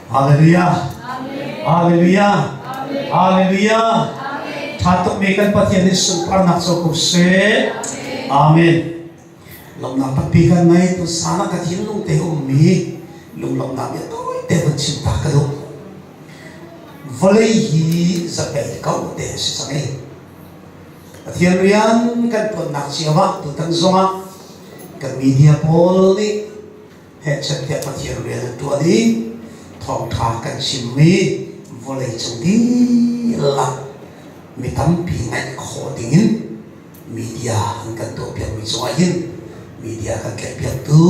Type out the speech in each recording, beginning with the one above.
Hallelujah. Hallelujah. Hallelujah. Tha tukmi kan Pathian nih sunparnak co ko seh. Amen. Lawmhnak tampi kan ngei tu sana ka thinlung te ummi lunglawmhnak bia tawi te vun chim ta ka duh. Vawlei hi zapei ko te si cang i Pathian rian kan tuannak cio ah tutan zongah kan media pawl nih hehchet tiah Pathian rian an ṭuan i thawngṭha kan chimmi vawleicung dihlak mi tampi ngaih khawh dingin media an kan tuahpiakmi cungah hin media kan tlaihpiaktu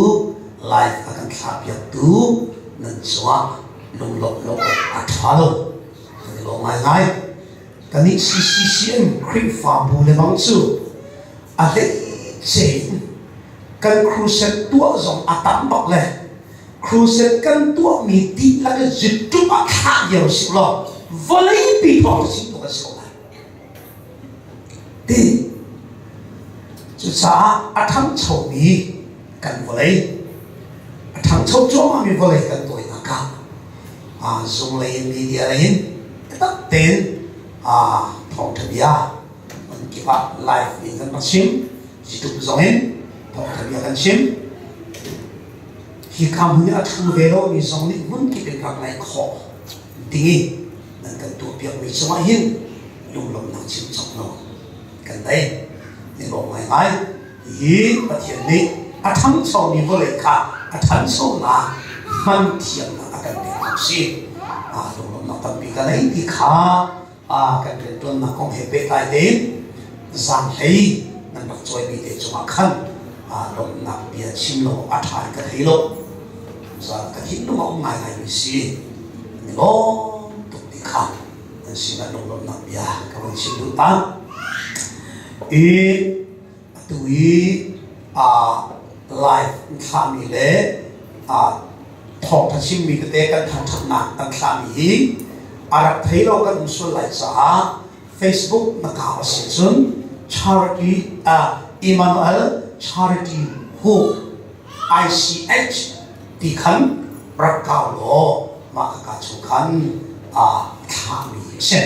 live a kan thlahpiaktu nan cungah lunglawmh lo awk a ṭha lo kan i lawm ngaingai. Kannih CCCM Khrihfabu le bang cu a hleice in kan crusade tuah zong a tam bak le crusade kan tuahmi dihlak in YouTube ah thlah viar usih law vawleipi thawng chim tu kan si ko lai. Ti cucaah a ṭhangchomi kan vawlei a ṭhangcho cuahmahmi vawlei kan tawinak ah zunglei in media lei in biatak tein thawngṭha bia hmun kip ah live in kan rak chim. YouTube zong in thawngṭha bia kan chim. Hika hmun i a ṭhu ve lomi zong nih hmun kip in rak ngaih khawh ding i nan kan tuahpiakmi cungah hin lunglawmhnak chim cawk lo kan nei. Ni lawm ngaingai. Hi Pathian nih a ṭhangchomi vawlei kha a ṭhanchonak hman thiamnak a kan pek si. Lunglawmhnak tampi ka nei ti kha kan rianṭuannak kong he pehtlai tein zaanghlei nan rak cawimi te cungah khan lawmhnak bia chim lo a ṭha in ka thei lo. Zan ka thinlung a um ngaingaimi si. Ni lawm tuk ti kha nan sinah lunglawmhnak bia ka vun chim duh ta. I atu i live thlahmi le thawngṭha chimmi tete kan thangṭhatnak kan thlahmi hi a rak thei lo kan um sual lai caah Facebook na kau a si cun Charity Emmanuel Charity Hook ICH ti khan rak kau law mah ka chung khan thlahmi a si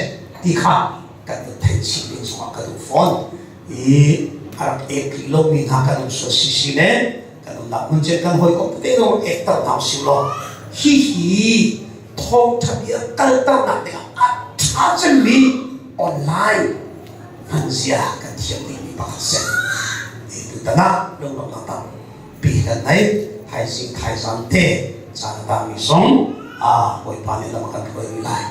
ti kha kan theih chih ding zongah ka duh fawn i a rak ek rih lomi hna kan um sual sisi le kan umnak hmun cen kan hawikom tete zong ekter hna usih law hihi thawngṭha bia kalternak dingah a ṭha cemmi online hmanzia kan thiam dingmi pakhat si. Tutan ah lunglawmhnak tampi kan ngei. Thaizing thaizang te caan a tangmi zong Bawipa nih lam a kan hruai rih lai.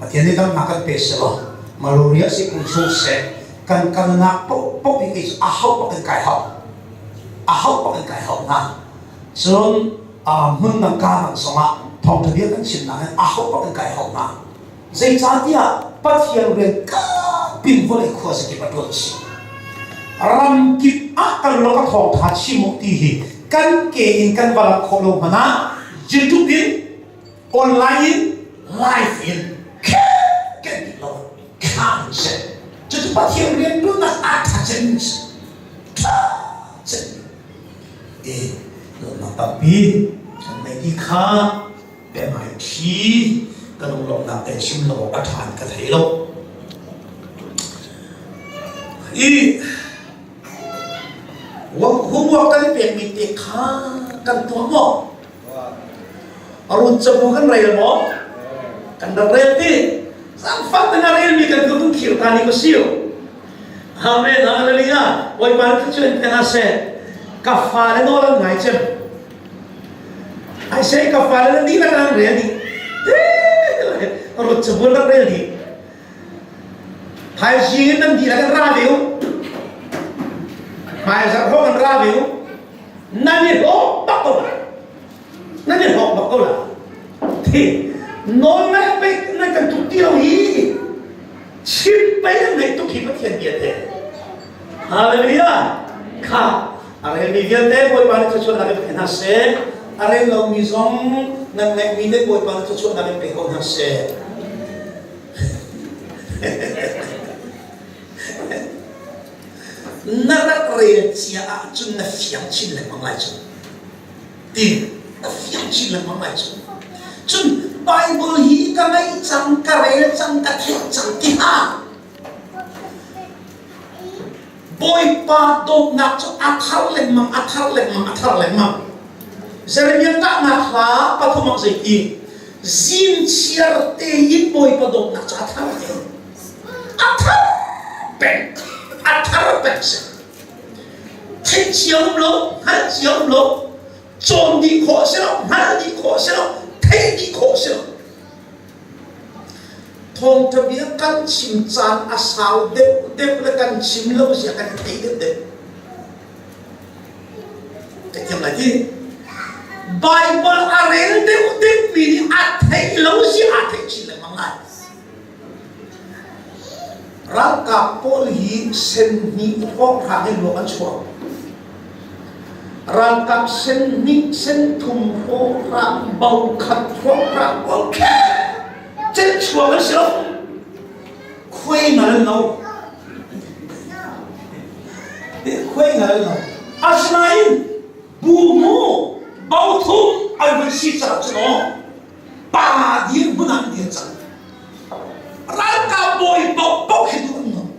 Pathian nih damnak kan pe selaw malaria si kum chung seh kan kalnak paohpaoh hi kei cu a hauh bak in kai hau. A hauh bak in kai hau hna. Cun hmun dang ka dang zongah thawngṭha bia kan chimnak in a hauh bak in kai hau hna. Zeicahtiah Pathian rian kapin vawlei khua zakip a ṭuan a si. Ram kip ah kal law ka thawngṭha chim u ti hi kan ke in kan va lamh khawh lo hmanh ah YouTube in online in live in kan ti lo khan si. Cucu Pathian rian ṭuannak aa ṭha cem si. Ṭha cem. E lawmnak tampi kan nei ti kha Biangai thi ka lunglawmhnak te chim lo a ṭha in ka thei lo. I homework kan i pekmi te kha kan tuah maw? Run cabu kan rel maw? Kan rak rel ti. Zaangfah te na relmi kan kun khir ta ni ko siu. Amen. Hallelujah. Bawipa nih thluachuah in pe hna seh. Ka fale nawl an ngai cem. Ai sei ka fale nan dihlak an rel dih. Rut cabuan rak rel dih. Thaizing in nan dihlak an ra ve u. Hmaizarh hrawng an ra ve u. Nan i hlawk bak ko la. Nan i hlawk bak ko la. Thi nawl ngai pe nan kan tuk ti lo hi. Chim pei an ngeih tuk hi Pathian bia te. Hallelujah. Kha a relmi vialte Bawipa nih thluachuahnak in pe hna seh. A rel lomi zong nan ngeihmi te Bawipa nih thluachuahnak in pe ko hna seh. Na rak rel cia ahcun na fiang chin lengmang lai cu. Ti na fiang chin lengmang lai cu. Cun. Bible hi ka ngeih cang, ka rel cang, ka theih cang ti hna. Bawipa dawtnak cu a thar lengmang, a thar lengmang, a thar lengmang. Jeremiah ṭahnak hla pathum ah zeiti zing chiar tein Bawipa dawtnak cu a thar peng. A thar peng. A thar peng si. Theih cia um lo, hngalh cia um lo, cawn dih khawh si lo, hngalh dih khawh si lo, theih dih khawh si lo. Thawngṭha bia kan chim caan a sau deuhdeuh le kan chim lo zia kan i thei deuhdeuh. Ka thiam lai ti. Bible a rel deuhdeuhmi nih a theih lo zia aa theih chin lengmang lai. Ralkap pawl hi sen hnih hrawnghrang in ruak an chuak. Ralkap sen hnih sen thum hrawnghrang bo khat hrawnghrang pawl celh chuak an si lo. Khuai ngal an lo. Khuai ngal an lo. Asinain bu mu bo thum an vun si caah cu pa dirhmun ah an dir cang. Ralkap bawi paohpaoh hi duh an nung.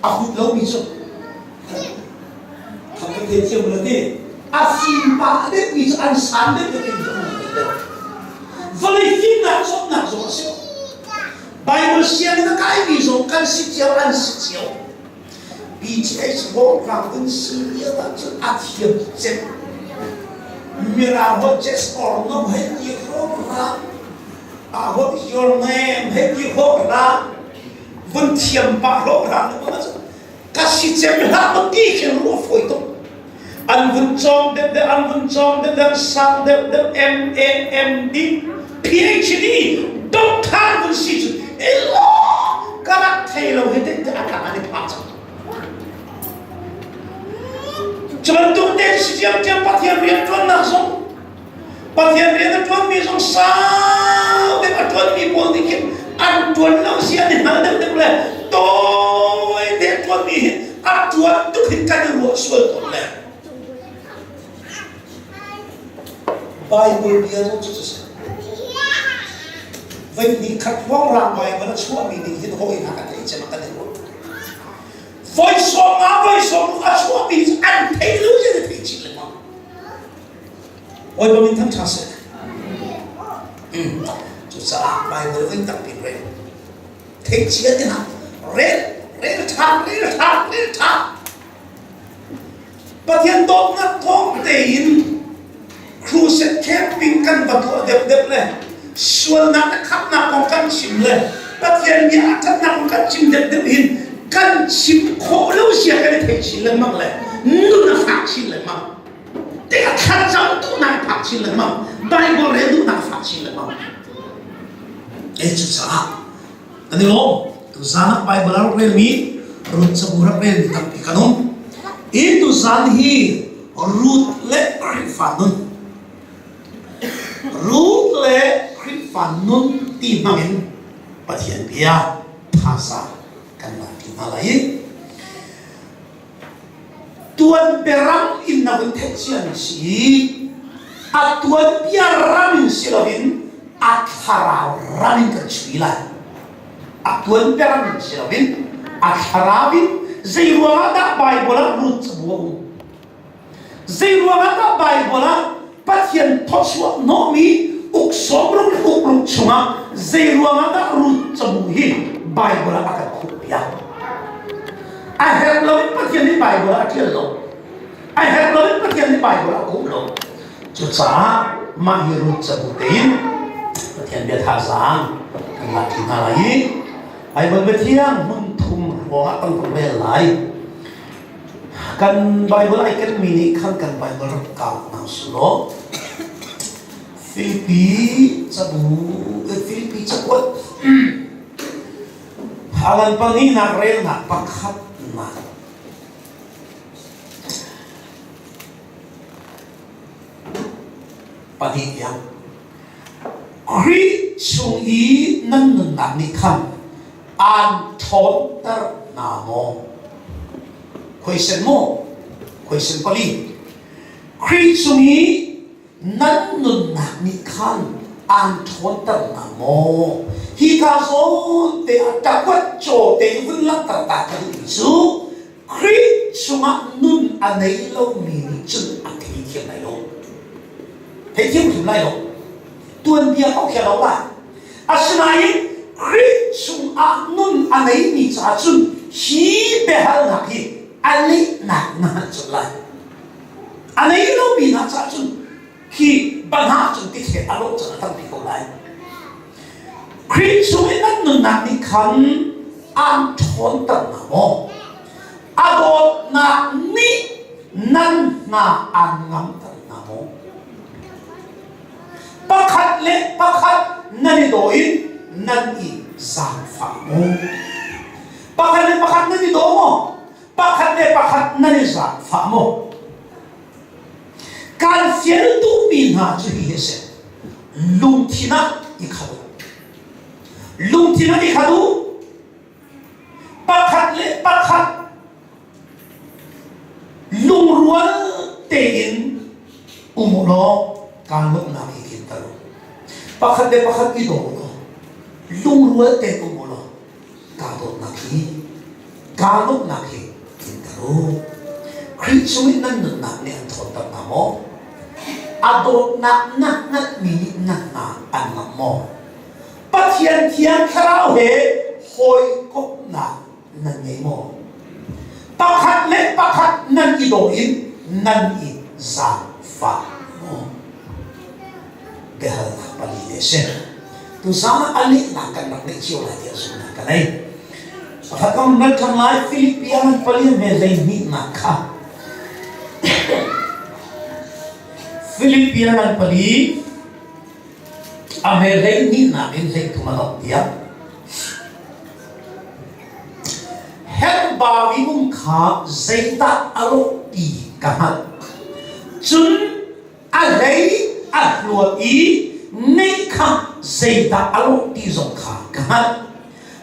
A hut lomi cu tham kan thei thiam lo ti. A fim pah deuhmi cu an san deuh deuh in an Vawlei fimnak cawnnak zong a si. Bible sianginn a kaimi zong kan si cio an si cio. BGH rawlhrang in si lio ahcun a thiam cem. Mirang holh yes or no hei ti rawlhrang ah what is your name hei ti rawlhrang vun thiam pah rawlhrang ka si cem hlah maw ti khin ruah fawi tuk. An vun cawng deuh deuh an vun cawng deuh deuh sang deuh deuh M A M D PhD doctor vun si cu elaw ka rak thei lo hi te a tlang an i phah cang. Cu bantuk te si ciamciam Pathian rian ṭuannak zong Pathian rian a ṭuanmi zong sau deuh a ṭuanmi pawl nih khin an ṭuan lo si an i hngal deuh deuh le tawi te ṭuanmi hi a ṭuan tuk hin kan i ruah sual tawn le Bible bia zong cu si voi hnih khat ruangrang Bible a chuahmi nih hin hawi hna kan thei cem kan i ruah voi sawm nga voi sawm a chuahmi an thei lo si an thei chin lengmang Bawipa min thangṭha seh. Cucaah Baibal voi tampi rel. Theih cia ti hlah. Rel, rel ṭhan, rel ṭhan, rel ṭhan. Pathian dawtnak thawng tein crusade camping kan va tuah deuhdeuh le sualnak le khamhnak kong kan chim le Pathian bia a ṭhatnak kong kan chim deuhdeuh hin kan chim khawh lo sia kan i thei chin lengmang le nun a fak chin lengmang. Tikah thlacam duhnak phak chin lengmang, Bible rel duhnak fak chin lengmang. E cucaah kan i lawm. Tuzaan ah Bible a rak relmi, Ruth cabu rak relmi tampi kan um. I tuzaan hi Ruth le Khrihfa nun. Ruth le Khrihfa nun ti hmang in Pathian bia thazaang kan lak ṭi hna lai i Tuanbiaram in na vun theih cia mi si. A tuanbia ram in si loin a thlarau ram in kan chui lai. A tuanbia ram in si loin a thlarau in zei ruangah dah Bible ah Ruth cabu a um? Zei ruangah dah Bible ah Pathian thawchuah hnawhmi uk sawmruk le uk ruk chungah zei ruangah dah Ruth cabu hi Bible ah a kan khumhpiak? A herh loin Pathian nih Bible ah a ṭial lo. A herh loin Pathian nih Bible ah a khumh lo. Cucaah mah hi Ruth cabu tein Pathian bia thazaang kan lak ṭi hna lai i Bible biathiang hmun thum ruangah kan vun rel lai. Kan Bible ai kenmi nih khan kan Bible rak kau hna usih law Filipi cabu Filipi cakuat Haalan pahnihnak relnak pakhatnak pahnih tiang Khrih chung i nan nunnak nih khan aan ṭhawnter hna maw? Khuaisen maw? Khuaisen pali. Khrih chung i nan nunnak nih khan Aan ṭhawnter hna maw? Hika zawn te ah ṭakuat caw te i vun langhter ta ka duhmi cu Khrih chungah nun a nei lomi nih cun a theithiam lai lo. Theithiam hrim lai lo. Tuanbia ko khi a lo lai. Asinain Khrih chungah nun a neimi caah cun hi biahalnak hi a lehnak na hngalh colh lai. A nei lomi hna caah cun khi bangah cun tithlet a lawh cang a tampi ko lai. Khrih chung i nan nunnak nih khan aan ṭhawnter hna maw? A dawtnak nih nan hna aan ngamter hna maw? Pakhat le pakhat nan i daw in nan i zaangfah maw? Pakhat le pakhat nan i daw maw? Pakhat le pakhat nan i zaangfah maw? Kan fial duhmi hna cu hihi a si. Lungthin ah i khat u. Lungthin ah i khat u. Pakhat le pakhat lungrual tein um u law kaa lawmhnak i tlinter u. Pakhat le pakhat i daw u law lungrual tein um u law kaa dawtnak hi kaa lawmhnak hi tlinter u. Khrih chung i nan nunnak nih an ṭhawnter hna maw? A dawtnak na hngalhmi nih na hna an ngamh maw? Pathian Thiang Thlarau he hawikomhnak nan ngei maw? Pakhat le pakhat nan i daw in nan i zaangfah maw? Biahalnak pali te a si. Tuzaan ah a lehnak kan rak ngeih cio lai tiah zumhnak ka ngei. Pakhat kan rel ṭhan lai Filipi ah ngan pali hme hleihnihnak kha. Filipi ah ngan pali a hme hleihnihnak in hleithum a dongh tiang. Herhbau i um kha zeidah a lawh ti ka hngalh. Cun a hlei a hluat i ngeih kha zeidah a lawh ti zong kha ka hngalh.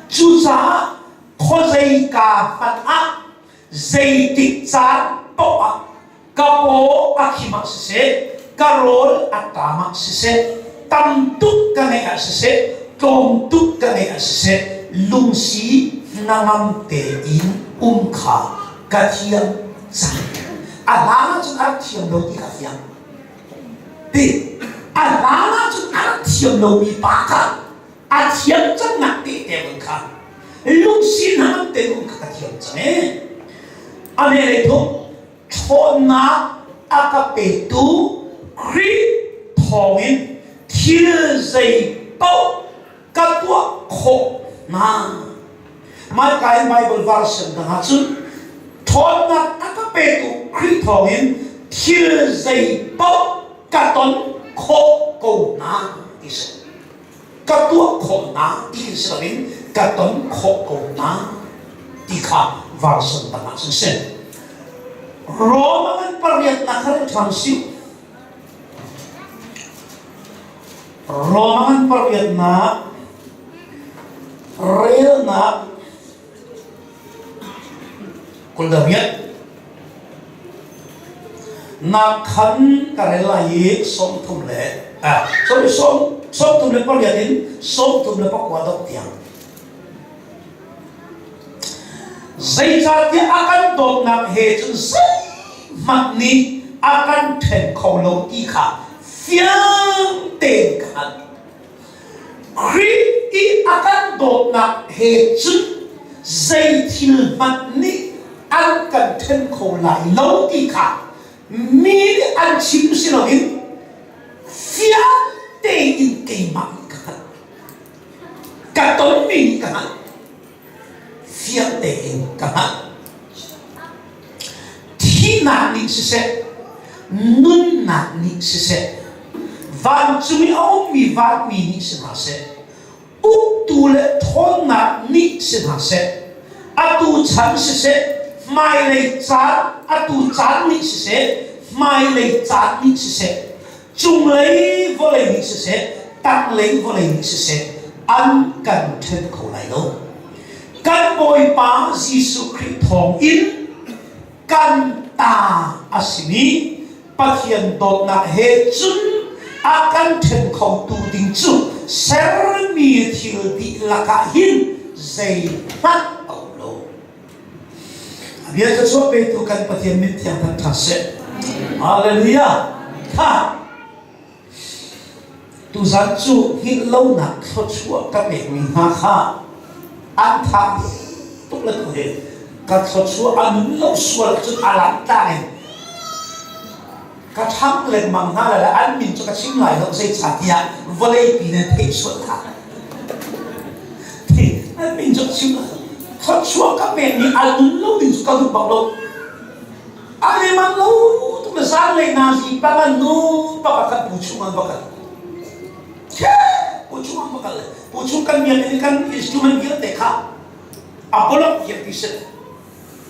Cucaah khuazeika hmanh ah zeitik caan paoh ah ka paw a khim ah siseh, ka rawl a ṭam ah siseh, tam tuk ka ngeih ah siseh, tlawm tuk ka ngeih ah siseh, lungsi hnangam tein um kha ka thiam cang. A hlan ahcun a rak thiam lo ti kha fiang. Ti a hlan ahcun a rak thiam lomi pa kha a thiam cangnak tehte mun kha lungsi hnangam tein um kha ka thiam cang ee. A lei thum ṭhawnnak a ka petu Khrih thawngin thil zei paoh ka tuah khawh hna. Mahka in Bible version dang ahcun ṭhawnnak a ka petu Khrih thawngin thil zei paoh ka ton khawh ko hna ti si. Ka tuah khawh hna ti si loin ka ton khawh ko hna ti kha version dang ah cun si. Rome ah kan pariatnak kha rel ṭhan sih. Roman pariatnak relnak 28 nak khan ka rel lai i 30 le ah sorry 38 in 34 dok tiang Zeicahtiah a kan dawtnak he cun zeihmanh nih a kan ṭhen kho lo ti kha fiang tein ka hngalh. Khrih i a kan dawtnak he cun zei thil hmanh nih an kan ṭhen kho lai lo ti kha mi nih an chim si loin fiang tein keimah nih ka hngalh. Ka tonmi nih ka hngalh. Fiang tein ka hngalh. Thihnak nih siseh, nunnak nih siseh, vancung i a ummi vanmi nih si hna seh, uktu le ṭhawnnak nih si hna seh, atu chan siseh, hmailei caan, atu caan nih siseh, hmailei caan nih siseh, cunglei vawlei nih siseh tanglei vawlei nih siseh an kan ṭhen kho lai lo kan Bawipa Jesuh Khrih thawng in kan ta a simi Pathian dawtnak he cun. A kan ṭhen khotu ding cu sermi thil dihlak ah hin zeihmanh a um lo. A bia thluachuah petu kan Pathian min thiang thangṭhat seh. Hallelujah. Kha Tuzan cu hngilh lonak thluachuah ka pekmi hna kha an tha tuk le tu hi ka thluachuah a nun lo sual ahcun a langtlang in ka ṭhang lengmang hna lai le an min cu ka chim lai lo zeicahtiah vawleipi nan theih sual hna. An min cu ka chim lai lo. Thluachuah ka pekmi a nun lo ding cu ka duh bak lo. An i manh lo tuk le zanlei nazi pangan nu pakhat khan pu chung an va kal. Pu chung an va kal le pu chung kan biakinn kan instrument vialte kha a bolok vial ti si.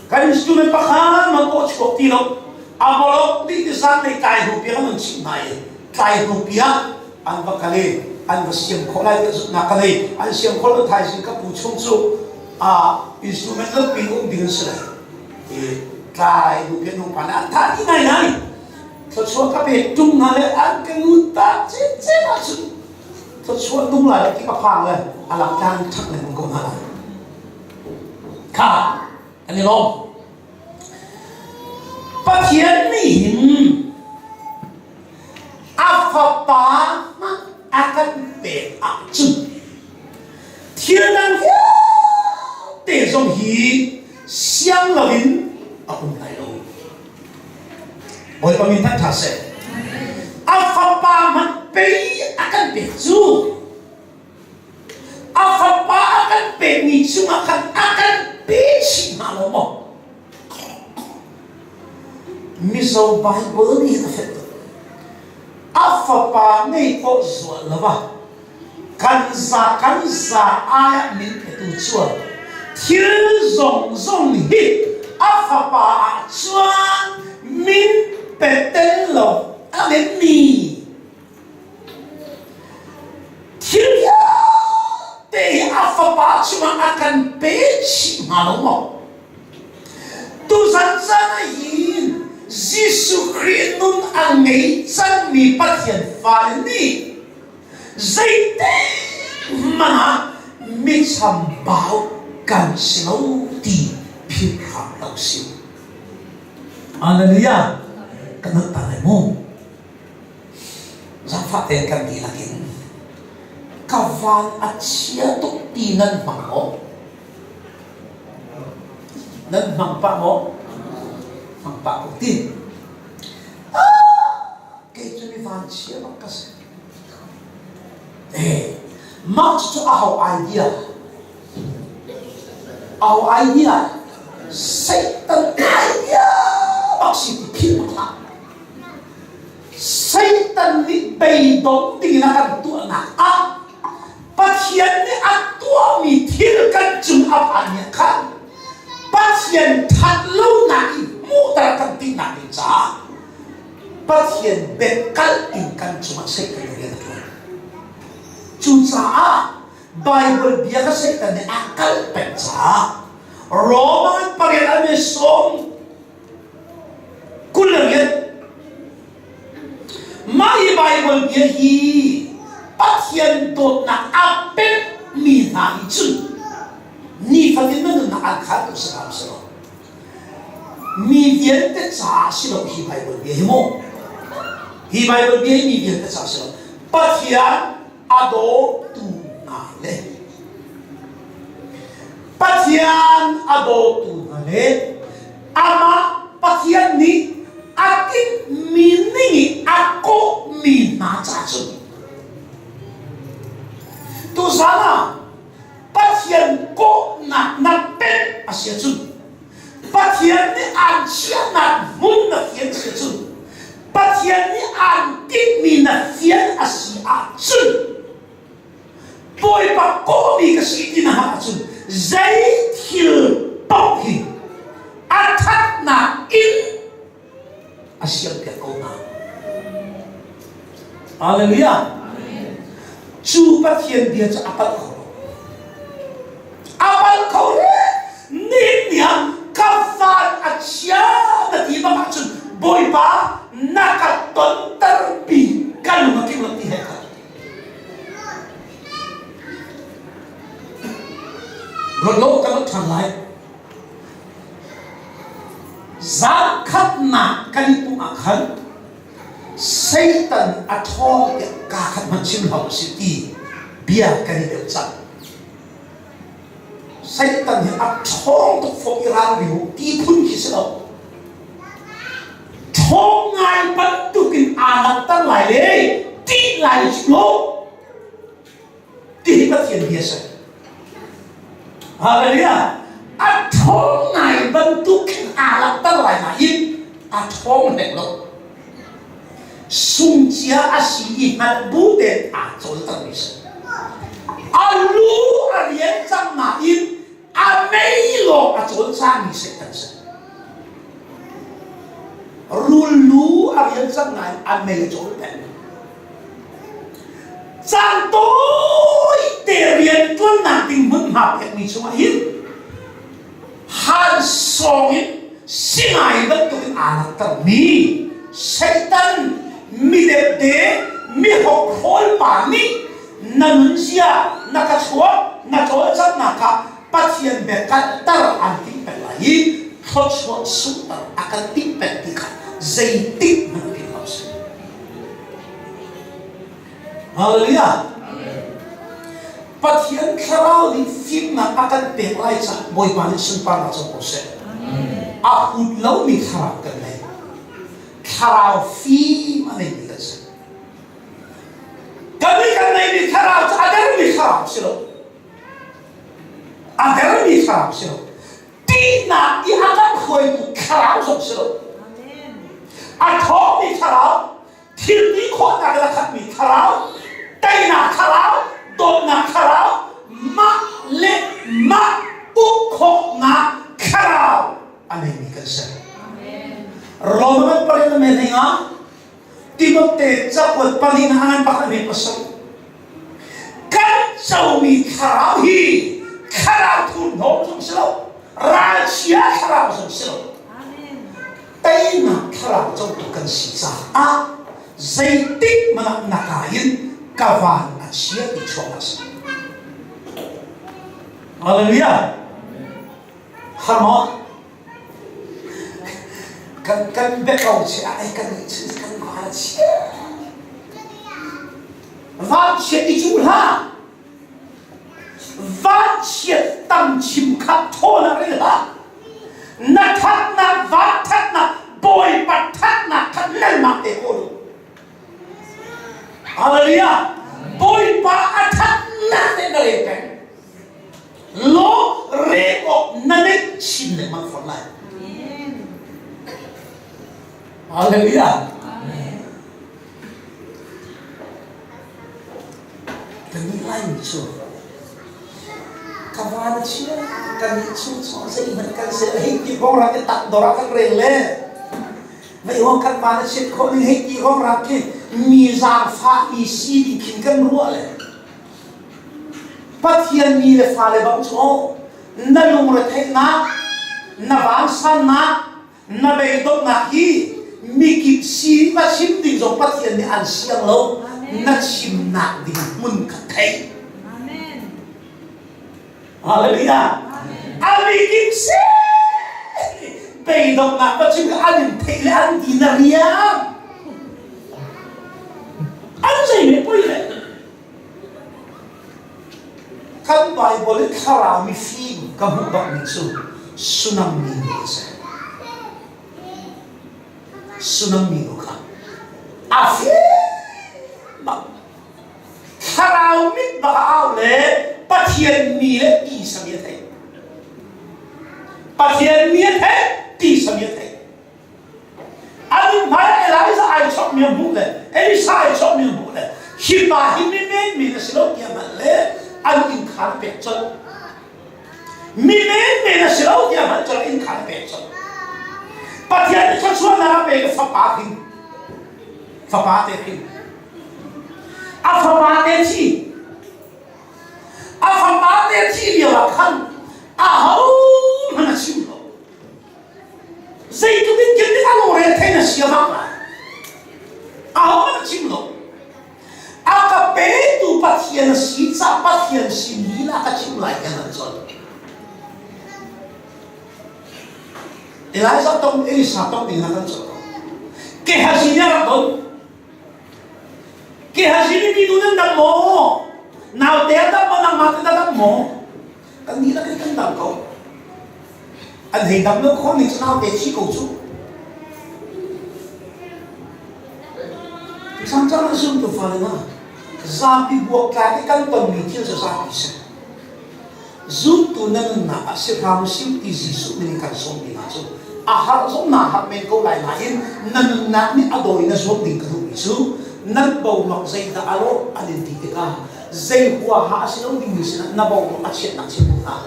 Kan instrument pakhat man aw chuak ti lo. A bolok dih ti zanlei tlai hnu piak an chimh hna i tlai hnu piak an va kal i an va siam khawh lai ti zumhnak ka nei. An siam khawh lo thaizing ka pu chung cu a instrument lo pin um ding an si lai. Tlai bu ke nu pa an tha dih ngaingai. Thluachuah ka pek tung hna le an ka ngut ta cecem ahcun thluachuah tung lai ti ka phang le a langtlang ṭhak lengmang ko hna lai. Kha an i lawm. Pathian nih hin a fapa hmanh a kan pek ahcun thil dang vialte zong hi siang loin a um lai lo. Bawipa min thangṭhat seh. A fapa hmanh pei a kan pek cu a fapa a kan pekmi cungah khan a kan pe chih hnga lo maw? Mizo Bible nih a fek tuk. A fapa ngei khawh zual lo ah kan za kan za ai ah min petu chuan thil zong zong hi a fapa ah chuan min pe tel lo a mi thil vialte hi a fapa chungah a kan pe chih hnga lo maw? Tuzan caan ah hin Jesuh Khrih nun a ngei cangmi Pathian fale nih zeitik hmanh ah mi chambau kan si lo ti philh hram lo sih. Hallelujah! Kan nun ta lai mu. Zaangfah tein kan dihlak in ka van a chia tuk ti nan hmang maw? Nan hmang pah maw? Hmang pah ko ti. Ah, kei cu mi vanchia bak ka si. Eh, mah cu aho idea? Aho idea? Satan idea bak si ti philh bak hlah. Satan nih beidong dingin a kan tuahnak ah Pathian nih a tuahmi thil kan cung a phanmi ah khan Pathian ṭhat lonak i hmuhter kan tinak ding caah Pathian biakalh in kan cungah Satan nih rian a ṭuan. Cucaah Baibal bia kha Satan nih a kalh peng caah Roman pariat a mi sawm 28 Mah hi Baibal bia hi Pathian dawtnak a pekmi hna nih cun nifatin na nunnak an khan tu si hram si lo. Mi vialte caah si lo hi Baibal bia hi mu. Hi Baibal bia hi mi vialte caah si lo. Pathian a dawtu hna le Pathian a dawtu hna le amah Pathian nih a tinhmi ning i a kawhmi hna ca cun tuzan ah Pathian kawhnak na pek a si ahcun Pathian nih aan chiahnak hmun na fian si ahcun Pathian nih aan tinhmi na fian a si ahcun Bawipa kawhmi ka si ti na hngalh ahcun zei thil paoh hi a thatnak in a siampiak ko hna. Hallelujah. Cu Pathian bia cu a palh kho lo. A palh kho le nihin ni ah ka van a chia na ti bak ahcun Bawipa na ka tonterpi ka lung a tling lo. Ruat lo kan rat ṭhan lai. Zan khatnak kan i pumh ah khan Satan a ṭhawng tiah kaa khat hmanh chim hlah usih ti bia kan i deuh cang. Satan hi a ṭhawng tuk fawm i ralring u ti phun khi si lo. Ṭhawng ngai bantukin aa langhter lai le ṭih lai lo ti hi Pathian bia si. Hallelujah! A ṭhawng ngai bantuk khin aa langhter lai nain a ṭhawng hleng lo. Sungcia a si i hngalh bu tein aa cawltermi si. A lu a rian cang nain a mei lawng a cawlcangmi Satan si. Rul lu a rian cang nain a mei a cawl peng. Caan tawi te rian ṭuannak ding hmunhma pekmi chungah hin han sawng in singai bantukin aa langhtermi Satan midepde mihrokhrawl pa nih na nunzia na ka chuak na cawlcanghnak ah Pathian biakalhter an timh peng lai i thluachuah sunghter a kan timh peng ti kha zeitik hmanh philh lo si. Hallelujah. Pathian thlarau nih fimnak a kan pek lai caah Bawipa nih sunparnak co ko seh. A hut lomi thlarau kan ngei. Thlarau fim a neimi kan si. Kan nih kan neimi thlarau cu a dermi thlarau si lo. A dermi thlarau si lo. Tihnak i a kan hruaitu thlarau zong si lo. A ṭhawngmi thlarau thil ti khawhnak in a khatmi thlarau, teinak thlarau, dawtnak thlarau, mah le mah uk khawhnak thlarau a neimi kan si. Roman pariat na men ah Timote cakuat pali na angan pakhat me pasarih kan comi thlarau hi thlarau thurhnawm zong si lo ralchia thlarau zong si lo Teinak thlarau cotu kan si caah zeitik hmanh ah na ka in ka van a chia ti chuak a si. Hallelujah. Har maw? Kan kan biako chia ai kan kan van a chia. Van chiat i cu hlah. Vanchiat tam chim kha thawn ah rel hlah. Na thatnak van thatnak Bawipa thatnak kha nangmah te kawl u. Hallelujah. Bawipa a thatnak te na rel peng. Law rel awk na neih chin lengmang fawn lai. Hallelujah. Kannih Laimi cu ka van a chia, kannih chung cu zeihmanh kan si lo, hei ti kong rak i tak dor ah kan rel le mei hong kan van a chiat khawh ning hei ti kong rak khi mi zaangfah mi si ding khin kan ruah le Pathian mi le fale bang cu na lungretheihnak na vansannak Na beidonghnak hi mikip sin va chim ding zong Pathian nih an siang lo. Na chimnak ding hmun kha thei. Hallelujah. A mikip sin beidonghnak va chim kha an in theih le an ti na riam. An zei ne poi le. Kan Baibal i thlarau mifim ka hmuh bakmi cu Sunam minu a si. Sunam minu kha a fim bak. Thlarau mit bak a au le Pathian mi le ti sami a theih. Pathian mi a theih, ti sami a theih. An hmai Elijah ai chawkmi a hmuh le Elisha ai chawkmi a hmuh le hi pa hi mi menmen a si lo tiah hngalh le an inn kha an pek colh. Mi menmen a si lo tiah hngalh colh inn kha an pek colh. Pathian nih thluachuahnak a pek i fapa hrin. Fapa te hrin. A fapa te thi. A fapa te thi lio ah khan ahohmanh a chim lo. Zeitluk in kin a lungre thei na sia bak lai. Ahohmanh a chim lo. A ka petu Pathian a si ca Pathian sin lila ka chim lai kan an colh. Elijah tong Elisa tong ding na kan cawk ko. Gehazi nih a rak don. Gehazi nih minu nan dam maw? Naute a dam maw? Nangmah te na dam maw? Kan dihlak in kan dam ko. An hei dam lo khawh ning cu naute thi ko cu. Cang cang an sum tu fale na zapi buak tlak i kan tonmi thil cu zapi si. Zumtu na nunnak ah si hram usih ti Jesuh min in kan sawmmi hna cu a har zong naa harh men ko lai nain na nunnak nih a dawi na zuam ding ka duhmi cu nan boruak zeidah a lawh an in ti tikah zei huaha a si lo dingmi sinah na boruak a chiatnak chim duh hna.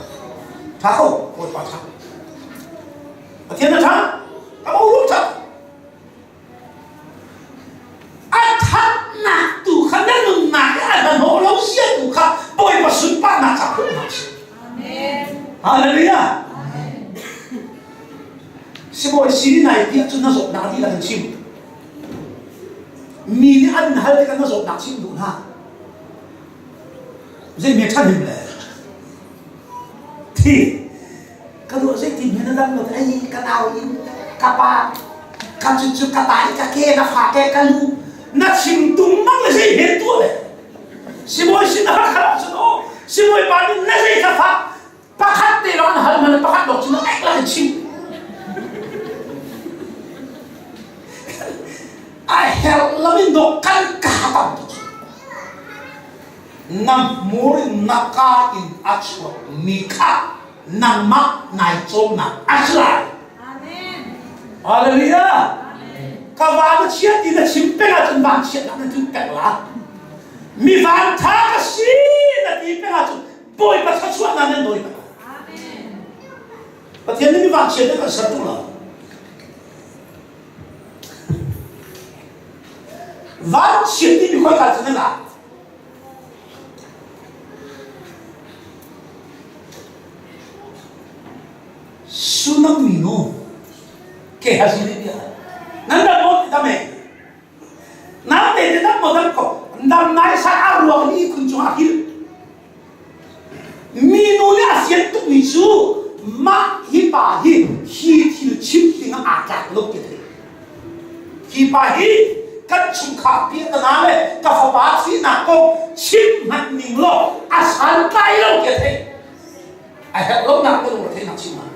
Ṭha ko, Bawipa ṭha. Pathian na ṭha, ka boruak ṭha. A thatnak tu kha na nunnak i a hnahnawh lo sia tu kha Bawipa sunparnak ca khawh hna sih. Hallelujah. Sibawi sinin nai tiah cun na zawtnak dihlak in chim. Mi nih an hal tikah na zawtnak chim duh hna. Zei me ṭhahnem le thi ka ruah zeitin hen a dang lo ai ka nau in ka pa ka cu cu ka tai ka ke ka fa ke ka lu na chim tung mang le zei hen tuah le sibawi sin na khala cun o sibawi pa nih na zei ka fa pakhat te lawng an hal man pakhat lawng cun ek la chim a herh lo in dawh kan ka tam tu na hmur in na ka in a chuakmi kha nangmah nai cawmnak a si lai. Hallelujah. Ka van a chiat ti na chim peng ahcun van chiatnak na tlun peng la. Mi van tha ka si na ti peng ahcun Bawipa thluachuahnak nan dawi peng. Pathian nih mi van chiat kan ser tung lo. Van chiat ti mi khoi ka cun na Sunam minu Gehazi nih bia nan dam maw ti dam e nan te te dam maw dam ko dam nai sa a ruang ni khun cung ah hil minu nih a fian tukmi cu mah hi pa hi hi thil chim ding ah aa tlak lo ti thei Hi pa hi kan chungkhar piahtana le ka fapa thihnak kong chim hmanh ning law a santlai lo ti a theih. A herh lonak ka lungre theihnak chim hlah.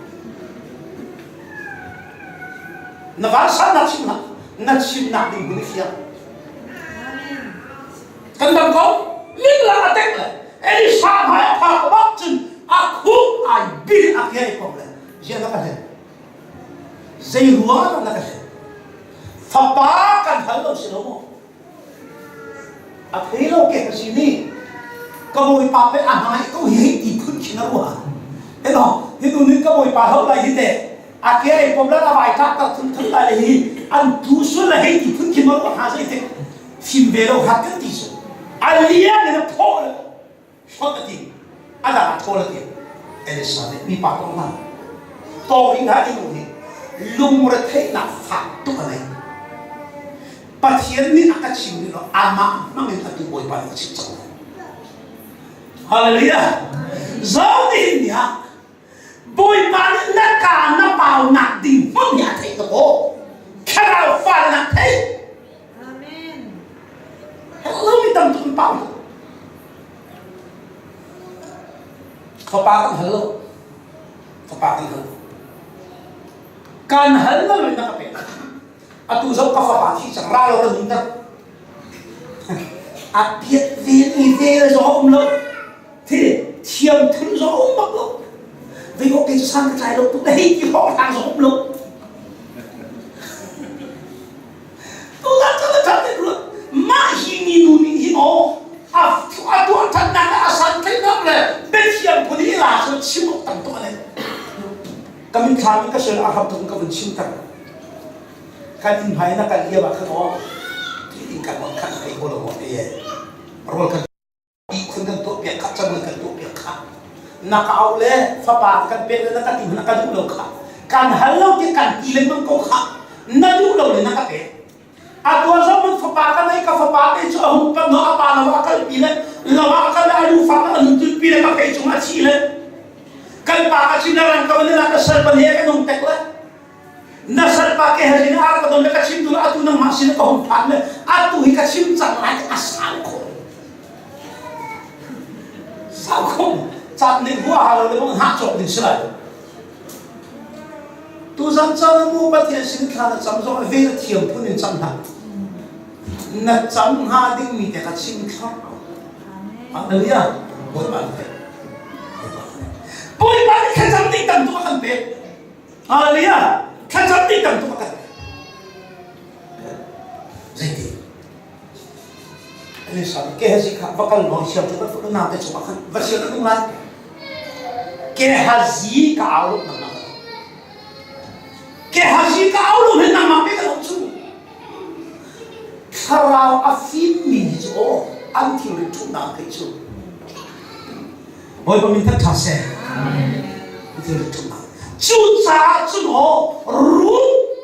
Na vansannak chim hlah. Na chimnak ding hun i fiang. Kan dam ko. Lingla a tek le Elisha hmai a phak bak cun a khuk ai bil a ke ko le. Zia na ka hlen. Zei ruang na ka hlen? Fapa kan hal lo si lo maw? A thei lo ke ka si ni. Ka bawipa pe a hmai ko hi ti phun khin a ruah. Eno, hi tu nih ka bawipa hau lai hi te. A ke ai pom la vai tlak tak thun thun lai hi an tu sul la hei ti phun khin ma ruah ha zei te. Fim ve lo hat kan ti su. A lian in a phaw le Hlonh a ti. A dang ah thawl a ti. Elisa nih mipa tong hna. Tawng in hna inu hi lungretheihnak fak tuk a nei. Pathian nih a ka chim rih lo amah hmang in atu Bawipa nih a chim cang lai. Hallelujah. Zo nihin ni ah Bawipa nih na ka na paunak ding hmun hi a theih tuk aw. Thlarau fal na theih. Amen. Hello mi tam tuk in pau. Fapa kan hal lo. Fapa kan hal. Kan hal lo in na ka pek. Atu zo ka fapa thi cang ra lo ka nun ter. A piat vel i vel zong a um lo. Thi thiam thul zong a um bak lo. Vei awk ke cu san ka tlai lo tuk na hei ti hawng hlang zong um lo. Tutan cu na ṭhat nih ruat. Mah hi minu nih hin aw a a tuah ṭhatnak le a santlaihnak le biathiam phun i la cu chim awk tam tuk a nei. Ka mitthlam in ka sual a hram tuk in ka vun chim ter. Kan inn hmai na kal lio ah khan aw in kan khan thei ko lo maw te rawl kan ihkhun kan tuah piak kha cabuai kan tuah piak kha na ka auh le fapa kan pek le na ka ti na ka duh lo kha kan hal lo ti kan ti lengmang ko kha na duh lo le na ka pek a tuan zong man fapa ka nei ka fapa te cu a hung pan no a pa lo a kal pi le lo a kal le a lu fak a nun tun pi le ka phei cung a chi le kan pa ka chin na rang ka na ka sal pan he ka nung tek le. Na salpa Gehazi nih a rak ka don le ka chim tu le atu nangmah sin ka hung phan le atu hi ka chim cang lai a sau khawh. Sau khawh. Caan nih huaha lo le bang hngah cawk ding si lai. Tuzan caan mu Pathian sin thla na cam zong vel thiam phun in cam hlah. Na cam hnga dingmi te kha chim thlorh ko. Hallelujah. Bawipa nih Bawipa nih thlacam ding tam tuk a kan pek. Hallelujah. Thlacam ding tam tuk a kan pek. Zeiti? Elisa nih Gehazi kha va kal law siang cu va nau te chungah khan va sian a nung lai. Gehazi ka au lo nangmah. Gehazi ka au lo hin nangmah pe ka lo cu. Thlarau a fimmi hi cu aw an thilri ṭhuhnak theih cu. Bawipa min thangṭhat seh. Thilri ṭhuhnak. Cucaah cun aw Ruth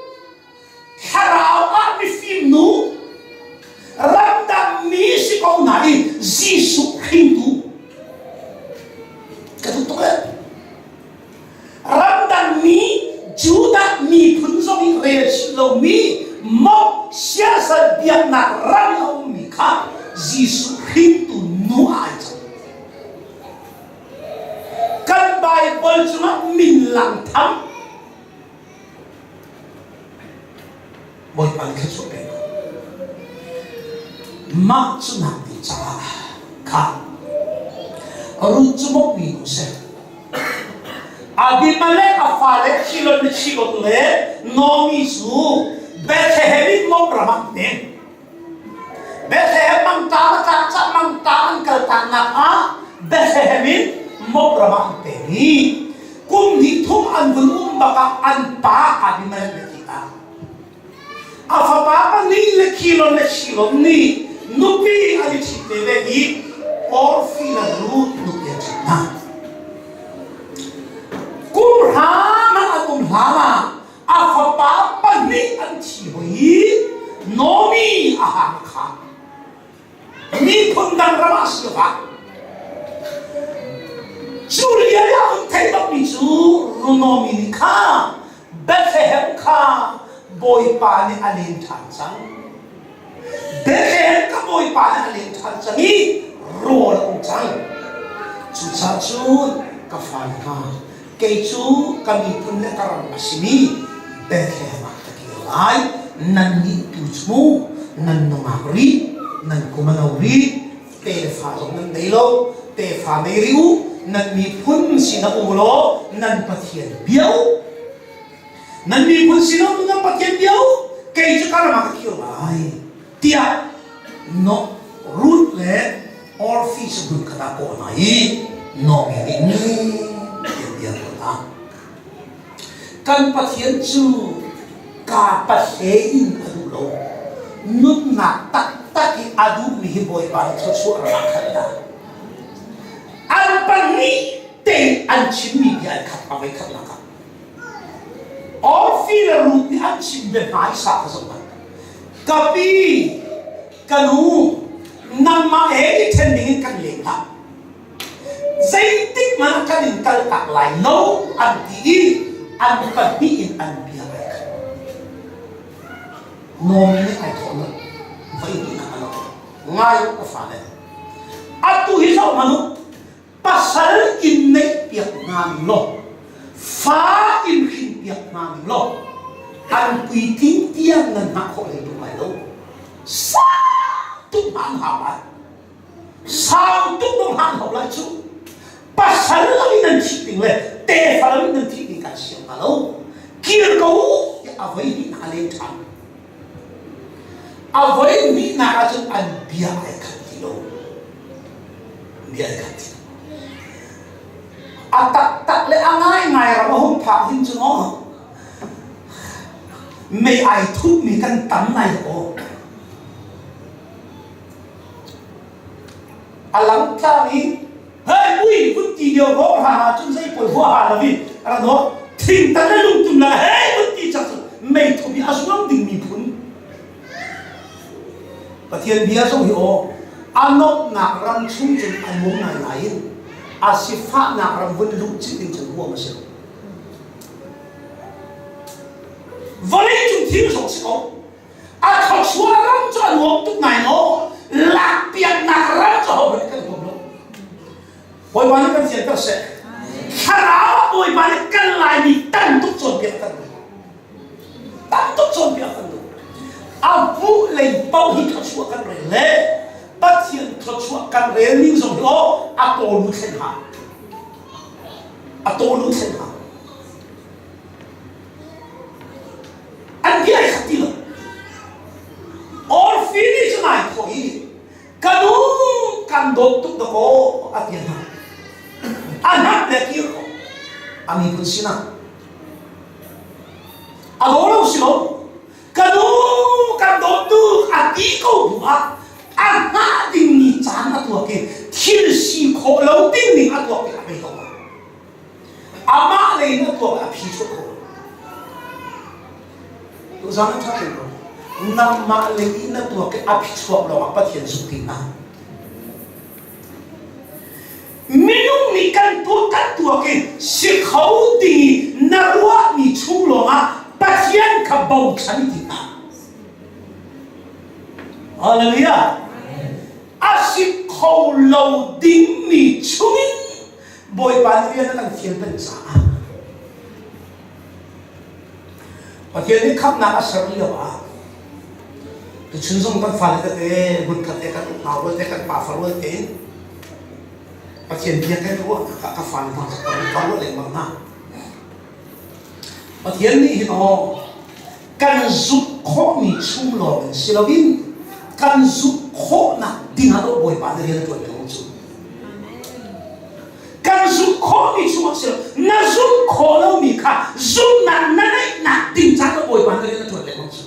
thlarau ah mifim nu ramdang mi si ko nain Jesuh hringtu ka duh tuk eh. Ramdang mi Judah miphun zong i rel chih lomi mok siasal biaknak ram i a ummi kha Jesuh hringtu nu ah ai cang. Kan Baibal cungah min lang tham Bawipa nih thluachuah pek ko. Mah cu nak ding caah kha Ruth cu bawmhmi nu si. Abimelech a fale Chilon le Chilon le Naomi cu Bethlehem in Moab ram ah an pem. Bethlehem mangṭam a tlak cah mangṭam an kaltaknak ah Bethlehem in Moab ram ah an pem i kum hnih thum an vun um bak ah an pa Abimelech nih a ti ah a fapa pahnih le Kilon le Shilon nih nupi an i ṭhit ve ve i Orfi le Ruth nupi an ṭhit hna. Kum hra hmanh an um hlan ah a fapa pahnih an thi hoi i Naomi a hang a khang. Miphun dang ram ah si ah cu lio i a hun theih bakmi cu Naomi nih kha Bethlehem kha Bawipa nih a len ṭhan cang. Bethlehem ka Bawipa nih a len ṭhan cang i rawl a um cang. Cucaah cun ka fale hna, kei cu ka miphun le ka ram a simi Bethlehem ah ka kir lai. Nannih tu cu nan nungak rih, nan kum a no rih, tefa zong nan nei lo, tefa nei rih u, nan miphun sinah um law nan Pathian bia u. Nan miphun sinah um nan Pathian bia u, kei cu ka ram ah ka kir lai, tiah no Ruth le Orfi cu hmun khat ah kawh hna i Naomi nih nem tiah bia a hna. Kan Pathian cu kaa pahle in a duh lo. Nunnak taktak i a duhmi hi Bawipa nih thluachuah ram ah khan dah. An pahnih tein an chimmi bia an khat a voi khat lakah. Orfi le Ruth nih an chim bia hmaisa kha zoh hmanh. Ka pi, ka nu, nangmah he i ṭhen ding in kan leng hlah. Zeitik hmanh ah kan in kaltak lai lo an ti i an pahnih in an bia ai khat. Naomi nih ai thawh lo. Voi hnihnak a lo. Ngai u ka fale. Atu hi zoh hmanh u. Pasal in neih piak hna ning law, fa in hrin piak hna ning law, an puitling tiang nan hngah khawh hlei tuk lai lo. Sau tuk hna an hau lai. Sau tuk dong hna an hau lai cu. Pasal lo in nan thih ding le tefa lo in nan thih ding kan siang hna lo. Kir ko u tiah a voi hnihnak a len ṭhan. A voi hnihnak ahcun an bia ai khat ti lo. Bia ai khat ti lo. A taktak le a ngaingai ram a hung phak hin cu maw mei ai thutmi kan tam ngai aw. A langtlang i hei ui vun ti lio rawng hna ah cun zei poi huaha lo i ra dawh thingtan le lungtum la hei vun ti cak cu meithup i a zuang ding miphun Pathian bia zong hi aw a nomhnak ram chung cun a nuam ngai nain a sifahnak ram vun luh cih ding cun huam a si lo. Vawlei cung thil zong si ko. A thluachuah ram cu a nuam tuk ngai maw? Lakpiaknak ram cu hohmanh kan huam lo. Bawipa nih kan fianter seh. Thlarau ah Bawipa nih kan Laimi tam tuk cawnpiak kan duh. Tam tuk cawnpiak kan duh. A hmuh lei paoh hi thluachuah kan rel le Pathian thluachuah kan rel ning zong hi aw a tawlu thlen ha. A tawlu thlen ha. An bia ai khat ti lo. Orfi nih cun ai thawh i ka nu kan dawt tuk dakaw a ti hna. A hnap le kir ko. A miphun sinah. A daw lo si lo. Ka nu kan dawt tuk a ti ko bu ah a hngah dingmi caan a tuak i thil si khawh lo ding ning a tuak tik a bei ko. Amah lei in a tuak a phi chuak kho lo. Tuzaan a ṭha ṭung lo. Nangmah lei in na tuak i a phichuak lawngah Pathian zumh ti hna. Minung nih kan tuah kan tuak i si kho ding i na ruahmi chung lawngah Pathian kha bochan ti hna. Hallelujah. A si kho lo dingmi chungin Bawipa nih rian a kan fial peng caah Pathian nih khamhnak a ser lio ah tuchun zong kan fale tete hmunkhat te kan unau rual te kan pafa rual tein Pathian bia kan ruahnak ah ka fale hna ka ruah lengmang hna. Pathian nih hin aw kan zumh khawhmi chung lawng in si loin kan zumh khawhnak ding ah Bawipa nih rian a ṭuan ko cu. Kan zumh khawhmi chungah si lo na zumh khawh lomi kha zumhnak na ngeihnak ding caah Bawipa nih rian a ṭuan lengmang cu.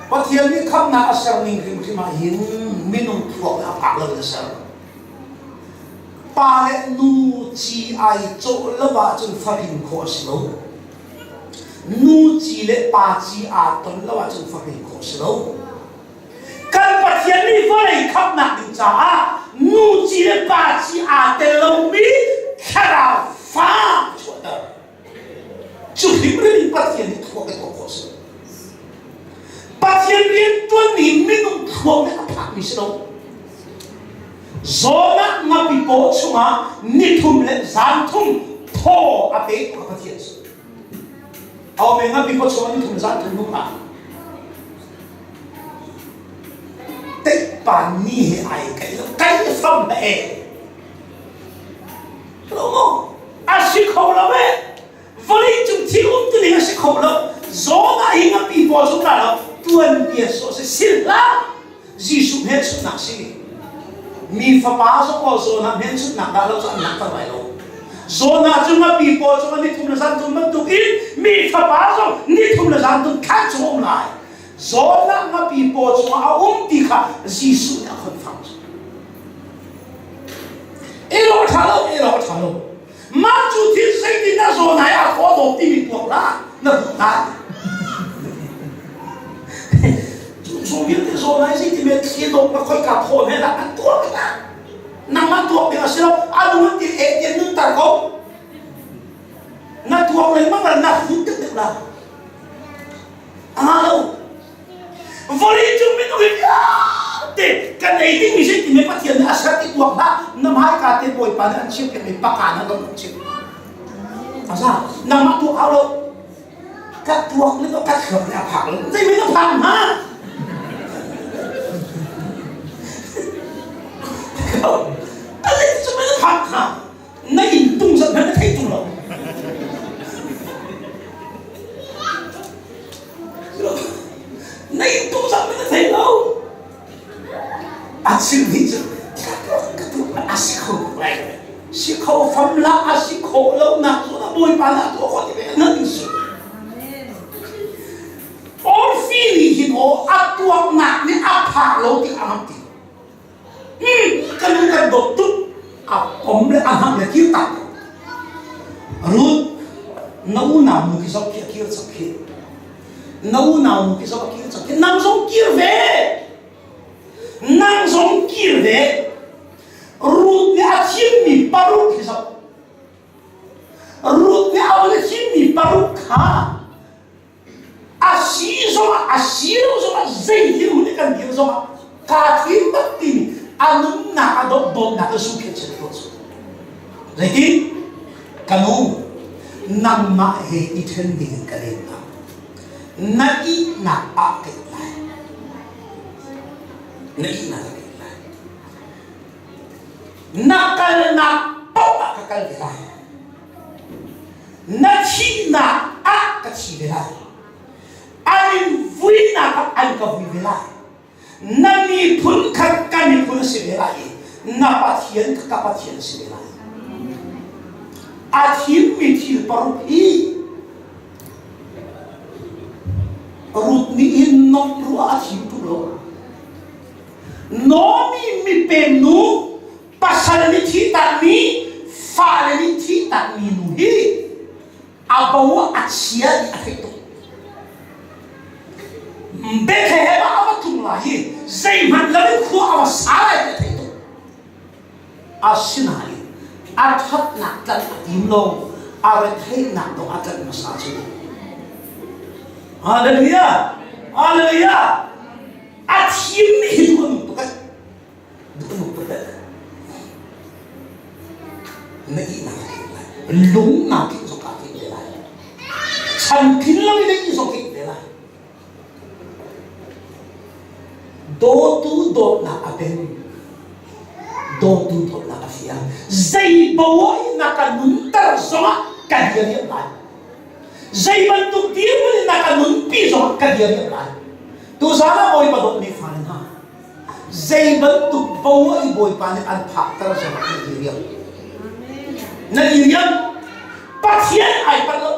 Pathian nih khamhnak a ser ning hrimhrim ah hin minung thluak nih a phak lo in a ser. Pa le nu ci ai cawh lo ahcun fahrin khawh a si lo. Nu ci le pa ci aa ton lo ahcun fahrin khawh a si lo. Kan Pathian nih vawlei khamhnak ding caah nu ci le pa ci aa tel lomi thlarau fa a chuahter. Cu hrimhrim in Pathian nih thluak in tuah khawh a si. Pathian rianṭuanmi minung thluak nih a phakmi si lo. Zawn ah ngapi paw chungah nithum le zan thum thaw a pe tu Pathian si. Aw me ngapi paw chungah nithum zan thum nung ah teihpan ni he ai kai lo kai fam he lo mo a si kho lo e vawlei cung thil um tu ning a si kho lo zawn ah hi ngapi paw chung la lo tuan bia so si sil hlah Jesuh hmelchunhnak si. Mi fapa zong aw zawn ah hmelchunhnak dah lo cu an langhter lai lo. Zawn ah cu ngapi pawl cu ni thum le zan thum bantuk in mi fapa zong ni thum le zan thum thlan chung um lai. Zawn ah ngapi pawl chungah a um ti kha Jesuh nih a confirm. Elo a ṭha lo, elo a ṭha lo. Mah cu thil zeitin dah zawn ai a khaw dawt timi tuak hlah na duh hlah. Cu chung vialte zawn ai zeitin me thli dawt na khoi ka thaw he dah an tuak hlah. Nangmah tuak ding a si lo, a nung an ti eh tian nun tar ko. Na tuak lengmang la na hrut deuh deuh la. A ngah lo. Vawleicung minung hi vialte kan ei dingmi zeitin he Pathian nih a ser ti tuak hlah na hmaika te Bawipa nih an chiahpiakmi paka na kan chim. Asa nangmah tuak hau lo. Ka tuak le ka thluak le a phak lo. Zei men a phak hnga? A zei cu men a phak hnga? Na inn tung zat hmanh na thei tung lo. Na inn tung zat hmanh na thei lo. A chim hi cu ka tuah a si kho lai. Si kho fam la a si kho lo nak cu na bawipa na tuah khawh ti ve na ding si. Orfi nih hin aw a tuaknak nih a phak lo ti a ngam ti. Ka nu kan dawt tuk a pom le a hnang le kir tak Ruth na unau nu khi zoh khi a kir cang khi na unau nu khi zoh a kir cang khi nang zong kir ve nang zong kir ve Ruth nih a thimmi paruk khi zoh. Ruth nih a van i thimmi paruk kha a si zongah a si lo zongah zei thil hun i kan dir zongah kaa thim bak timi a nunnak a dawtdawtnak a sukhet chin ko cu. Zeitin? Ka nu, nangmah he i ṭhen ding in ka len hna. Na ihnak ah ka it lai. Na ihnak ah ka it lai. Na kalnak paoh ah ka kal ve lai. Na thihnak ah ka thi ve lai. An in vuinak ah an ka vui ve lai. Na miphun kha ka miphun a si ve lai i na Pathian kha ka Pathian a si ve lai. A thimmi thil paruk hi Ruth nih hin nok ruah a thim tuk lo. Naomi mipem nu pasal nih thihtakmi fale nih thihtakmi nu hi a bo a chia ti a theih tuk. Bethlehem ah a va tlung lai i zeihmanh lo in khua a va sa lai ti a theih tuk. Asinain a ṭhatnak tlanh a tim lo, a retheihnak dong a tlanh hmasa cu. Hallelujah! Hallelujah! A thimmi hi duh a nung tuk eh. Duh a nung tuk eh. Na ihnak a tlinh lai. Lung naa tlinh zong kaa tlinh ve lai. Chan tlin lo in na ih zong tlinh ve lai. Dawtu dawtnak a peng. Dawtu dawtnak a fiang. Zei poah in na ka nunter zongah ka dir lai. Zei bantuk dirhmun in na ka nunpi zongah ka dir lai. Tuzaan ah Bawipa dawtmi fale hna, zei bantuk poah i Bawipa nih an phakter zongah na diriam. Na diriam. Pathian ai palh lo.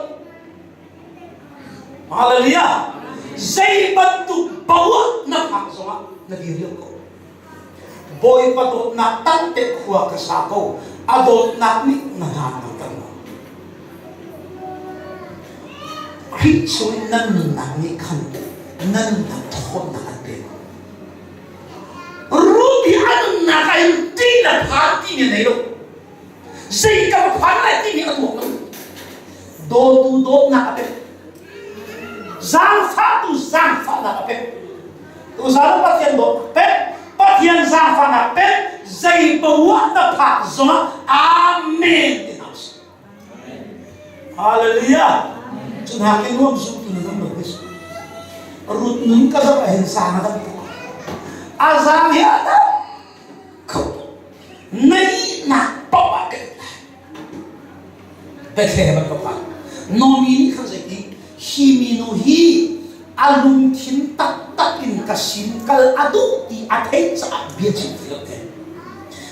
Hallelujah. Zei bantuk poah na phak zongah na diriam ko. Bawipa dawtnak tante khua ka sa ko. A dawtnak nih na hna na ter lo. Khrih chung in nan nunnak nih khan nan nunnak ṭhawnnak an pek. Ruth hi a nunnak ah hin ti na phan timi a nei lo. Zei ka va phan lai timi a tuak lo. Dawtu dawtnak a pek. Zaangfahtu zaangfahnak a pek. Tuzaan Pathian dawtnak pek, Pathian zaangfahnak pek, zei poah na phak zongah Amen ti hna usih. Hallelujah. Cu hna ke nuam zumtu na dam lo bis. Rut nun ka zoh ahhin zang a dam tuk. A zang hi a dam kho tuk. Neihnak paoh ah ka lai. Bethlehem an ka phan. Nomi nih khan zeiti hi minu hi a lungthin taktak in ka sin kal a duh ti a theih caah bia chim ti lo te.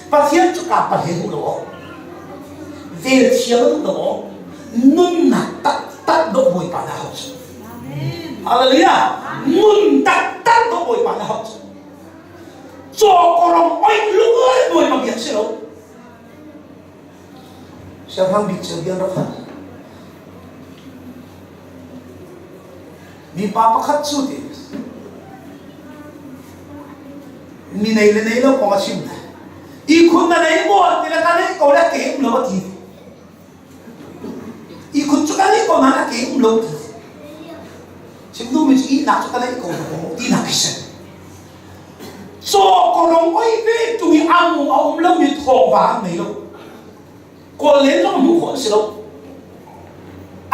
Pathian cu kaa pa he duh lo awk. Vel thiam a duh lo awk. Nunnak taktak dawh Bawipa na hau cu. Hallelujah. Nun taktak dawh Bawipa na hau cu. Cawkawrong oih lungoi Bawipa biak si lo. Siangpahrang bik cu bian rak hal. Mipa pakhat cu ti mi nei le nei lo kong a chim hna. Ihkhun na nei maw ti le ka nei ko le ke um lo a ti. Ihkhun cu ka nei ko nain a ke um lo ti. Chim duhmi cu ihnak cu ka nei ko na ti nak khi si. Caw korong oi ve tung i a mu a um lomi thawngva an nei lo. Kawl len zong hmuh khawh an si lo.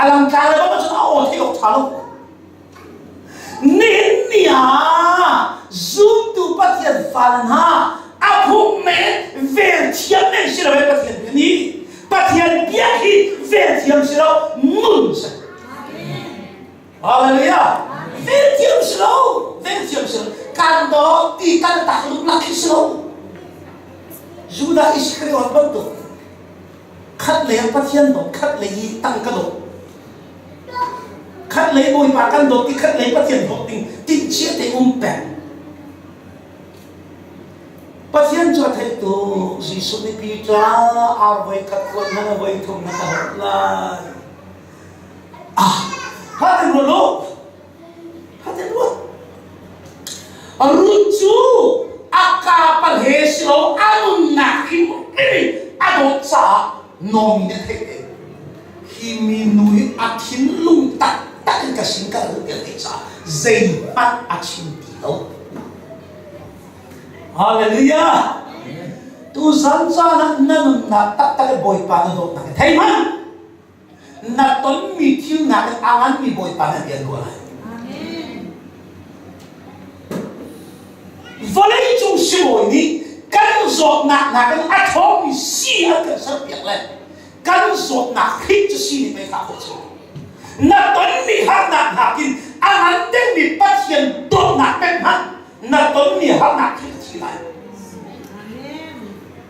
A langtla le bang cun a aw theih awk ṭha lo. Nihin ni ah zumtu Pathian fale hna a phung men vel thiam men si lo e Pathian bia nih Pathian bia hi vel thiam si lo nun si. Hallelujah. Vel thiam si lo vel thiam si lo kan dawt ti kan tak luklak khi si lo. Judah Iskariot bantuk khat lei ah Pathian dawt khat lei i tangka dawt khat lei Bawipa kan dawt i khat lei Pathian dawt ding tinhchia te um peng Pathian cu a theih tuk Jesuh nih Peter ar voi khat kuat hmanh a voi thum na ka hawt lai ah hatin ruat lo hatin ruat Ruth cu a ka palhe si lo a nunnak hrim a dawt caah Naomi nih a theih te. ka sin ka ru ti a caah zeihmanh a chim ti lo. Hallelujah! Tuzan caan ah na nunnak taktak i Bawipa na dawtnak hi thei hmanh. Na tonmi thil nakin a nganmi Bawipa na rian ko lai. Vawleicung sibawi nih kan zawtnak nakin a ṭhawngmi sii an kan serpiak le kan zawtnak hrik cu sii nih pei hlah khawh cu. Na tonmi harnak nakin a ngan deuhmi Pathian dawtnak pek hmanh na tonmi harnak khi a thi lai.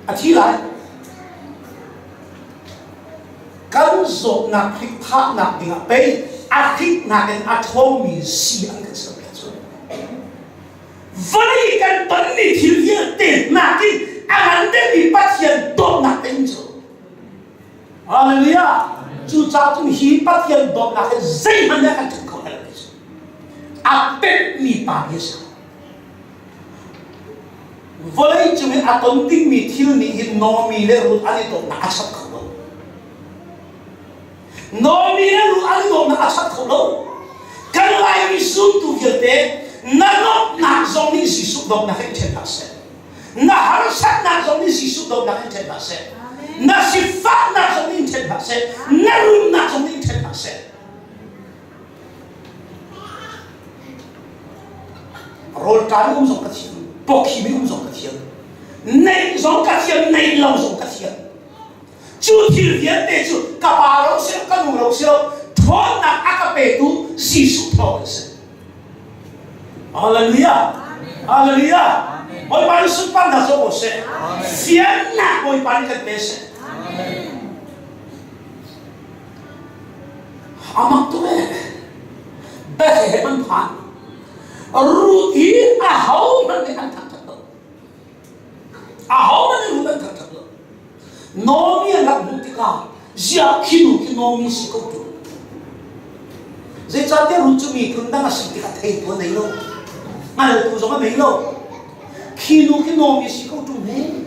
A thi lai. Kan zawtnak hrik thahnak dingah pei a hriknak in a ṭhawngmi sii an kan serpiak cu. Vawlei kan tonmi thil vialte nakin a ngan deuhmi Pathian dawtnak tein cu. Hallelujah! Cucaah cun hi Pathian dawtnak hi zeihmanh nih a kan ṭhen kho lai lo ti cu. A pemhmi pa hi a si. Vawlei cung i a ton dingmi thil nih hin Naomi le Ruth an i dawtnak a chap kho lo. Naomi le Ruth an i dawtnak a chap kho lo. Kan Laimi zumtu vialte na lawmhnak zong nih Jesuh dawtnak in ṭhen hlah seh. Na harsatnak zong nih Jesuh dawtnak in ṭhen hlah seh. Na sifahnak zong nih ṭhen hlah seh. Na rumnak zong nih ṭhen hlah seh. Rawlṭam um zong ka thiam, pawkhim um zong ka thiam, neih zong ka thiam, neih lo zong ka thiam. Cu thil vialte cu ka pa ro si lo, ka nu ro si lo, ṭhawnnak a ka petu Jesuh thawng in si. Hallelujah! Hallelujah! Bawipa nih sunparnak co ko seh. Fiannak Bawipa nih kan pe seh. Amak tuk ee. Bethlehem an phan. Ruth hi ahohmanh nih an thangṭhat lo. Ahohmanh nih Ruth an thangṭhat lo. Naomi an rak hmuh tikah ziah khi nu khi Naomi si ko tu. Zeicahtiah Ruth cu miphun dang a si tikah theitu a nei lo. Hngaltu zong a nei lo. Khi nu khi Naomi si ko ṭung he.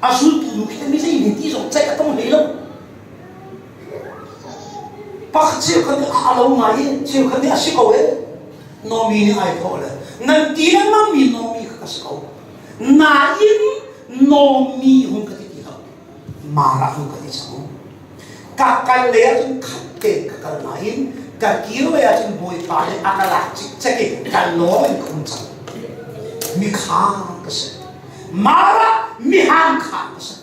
A zultu nu khi mi zei ti zong ceih a tong hlei lo. Pakhat cheukhat nih a lo ngai i cheukhat nih a si ko e. Naomi nih ai thawh le nan ti lengmang mi Naomi kha ka si ko. Nain Naomi hung ka ti ti lo. Mara hung ka ti cang. Ka kal lei ahcun khat tein ka kal nain ka kir lei ahcun Bawipa nih a ka lak cikcek i ka lawng in ka um cang. Mikha ka si. Mara mihang kha ka si.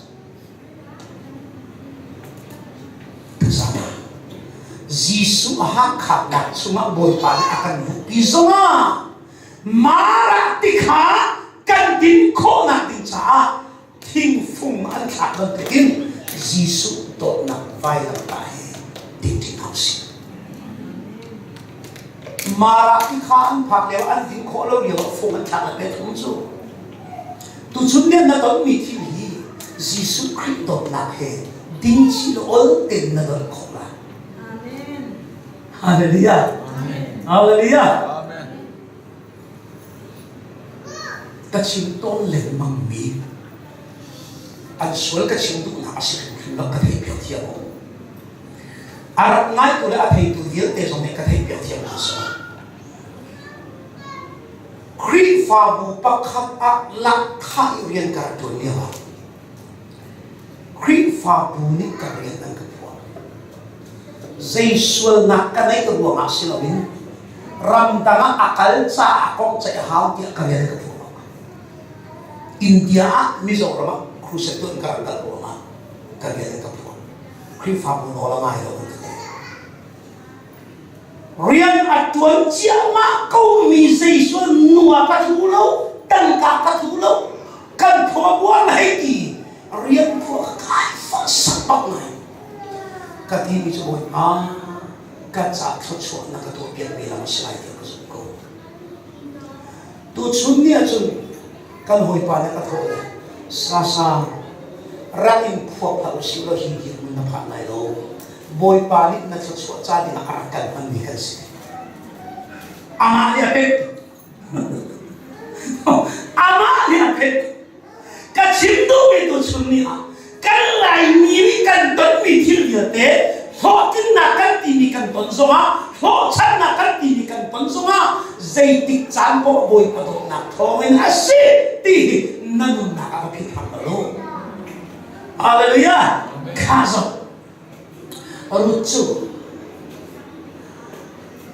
Jesuh a hakhatnak chungah Bawipa nih a kan luhpi zongah Mara ti kha kan din khawhnak ding caah thingfung an thlak bantukin Jesuh dawtnak vailamtah hi dingṭi hna usih. Mara ti kha an phak lio an din khawh lo lio ah fung an thlak le pe thum cu. Tuchun nih na tonmi thil hi Jesuh Khrih dawtnak he ding chih law ol tein na don khawh lai. Amen. Hallelujah. Hallelujah. Amen. Ka chim tawn lengmang mi an sual ka chim duhnak a si hrimhrim lo ka theih piak thiam ko. A rak ngaitu le a theitu vialte zong nih ka theih piak thiam hna sawh. Khrihfabu pakhat ah lahkhah i rian ka rak ṭuan lioah Khrihfabu nih ka rian an ka phuah. Zei sualnak ka neih ruangah si loin ramdang ah a kal caah kong ceih a hau tiah ka rian ka phuah. India ah Mizoram ah crusade tuah in ka rak kal ruangah ka rian an ka phuah. Khrihfabu nawl a ngai lo an ka ti. Rian a ṭuan ciahmah komi zei sual nua ka thu lo, tangka ka thu lo, kan khua buan hei ti rian khua ka kai fa sak bak ngai. Ka timi cu Bawipa ka ca thluachuah na ka tuahpiak mi lam a si lai tiah ka zumh ko. Tuchun ni ahcun kan hawipa nih a ka thawh le Sasa rak in phuak hlah usih law hi dirhmun na phan lai lo. Bawipa nih na thluachuah ca dingah a rak kan hmanmi kan si. Amah nih a pek. Amah nih a pek. Ka chim duhmi tu chun ni ah kan Laimi nih kan tonmi thil vialte hlawhtlinnak kan timi kan ton zongah hlawh. Zeitik caan poah Bawipa dawtnak thawngin a si ti hi na nunnak ah va philh hram lo. Hallelujah! Kha zoh. Ruth cu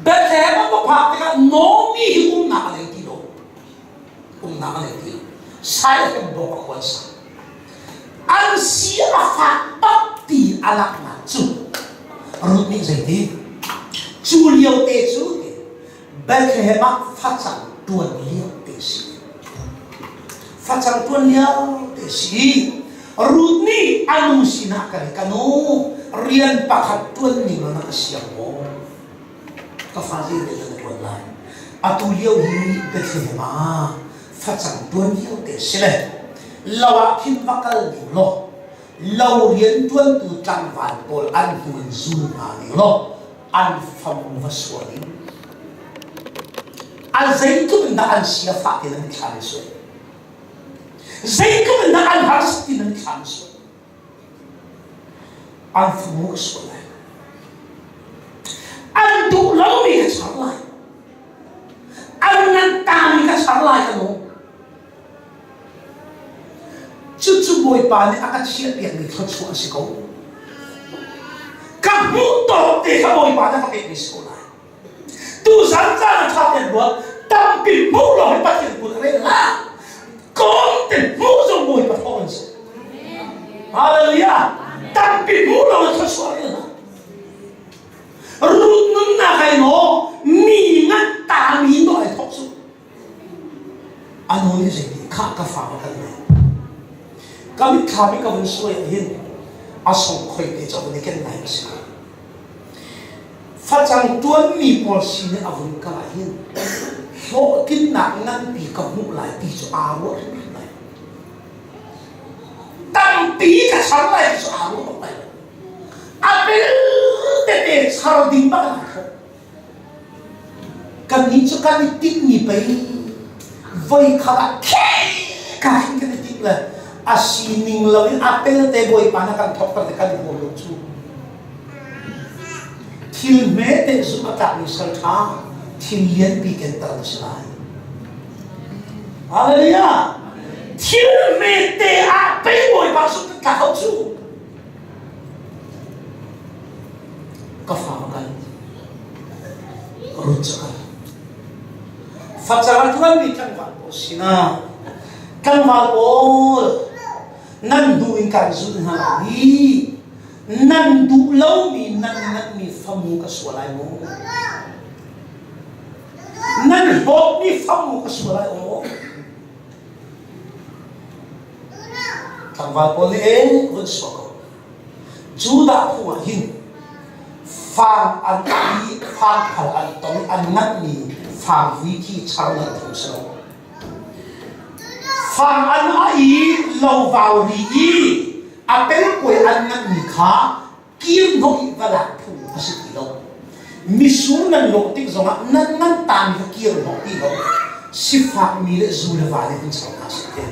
Bethlehem a va phak tikah Naomi hi umnak a nei ti lo. Umnak a nei ti lo. Saihem bawk a khuan sa. An si a fak bak ti a langhnak cu Ruth nih zeiti? Cu lio te cu Bethlehem ah facang ṭuan lio te si. Facang ṭuan lio te si. Ruth nih a nu sinah kal i ka nu rian pakhat ṭuan ning na ka siang maw? Ka fa zei rian na ṭuan lai? Atu lio hi Bethlehem ah facang ṭuan lio te si le lo ah khin va kal ning law lo rian ṭuantu tlangval pawl an hnu in zul hna ning law an fam va sual in a zeitluk in dah an si a fah ti nan thla ni sual zeitluk in dah an harsat ti nan thla ni sual an famu ka sual lai an duh lomi ka char lai an ngan tami ka char lai ka nu Cucu Bawipa nih a ka chiahpiakmi thluachuah a si ko. Ka hmuh tawk te kha Bawipa nih a ka pekmi si ko lai. Tuzan caan a ṭha ten ruat tampi hmuh lawng hi Pathian kut a rel hlah. Kawm te hmuh zong Bawipa thawng an si. Hallelujah! Tampi hmuh lawng hi thluachuah a rel hlah. Ruth nunnak ai maw mi ngat ta mi no ai thawk su. A nu nih zeitin khah ka fa ka nei. Ka mitthlam i ka vun suai ah hin a songkhoi te cu a vun i ken ngai a si. Facang ṭuanmi pawl sin i a vun kal ah hin hlawhtlinnak nganpi ka hmuh lai ti cu aa ruah hrimhrim lai. Tampi ka char lai ti cu aa ruah bak lai lo. A bel tete char ding bak aa thawh. Kannih cu kan i tinhmi pei voikhat ah kheka hin kan i timh le a sining loin a pelte Bawipa na kan thawkter te kan i huam lo cu. Thil hmete zumh a tlakmi sal ṭha thil lianpi kenter na si lai. Hallelujah! Thil hmete ah pei Bawipa zumh kan tlak lo cu. Ka fa kal. Rut cu kal. Facar a ṭuanmi tlangval pawl sinah tlangval pawl nan hnu in kan zulh hna lai i nan duh lomi nan nganhmi famu ka sua lai maw? Nan hlawtmi famu ka sua lai aw? Tlangval pawl nih ee vun sua ko. Judah phung ah hin fang an i fang phal an tong i an nganhmi fangvui khi char ngan phung si lo. Fang an ah i lovau ri i a pelkuai an nganhmi kha kir hnawh i va lak phung a si ti lo. Misur nan lawh tik zongah nan ngan tami kha kir hnawh ti lo. Sifakmi le zu le va nih hun char hna seh ti.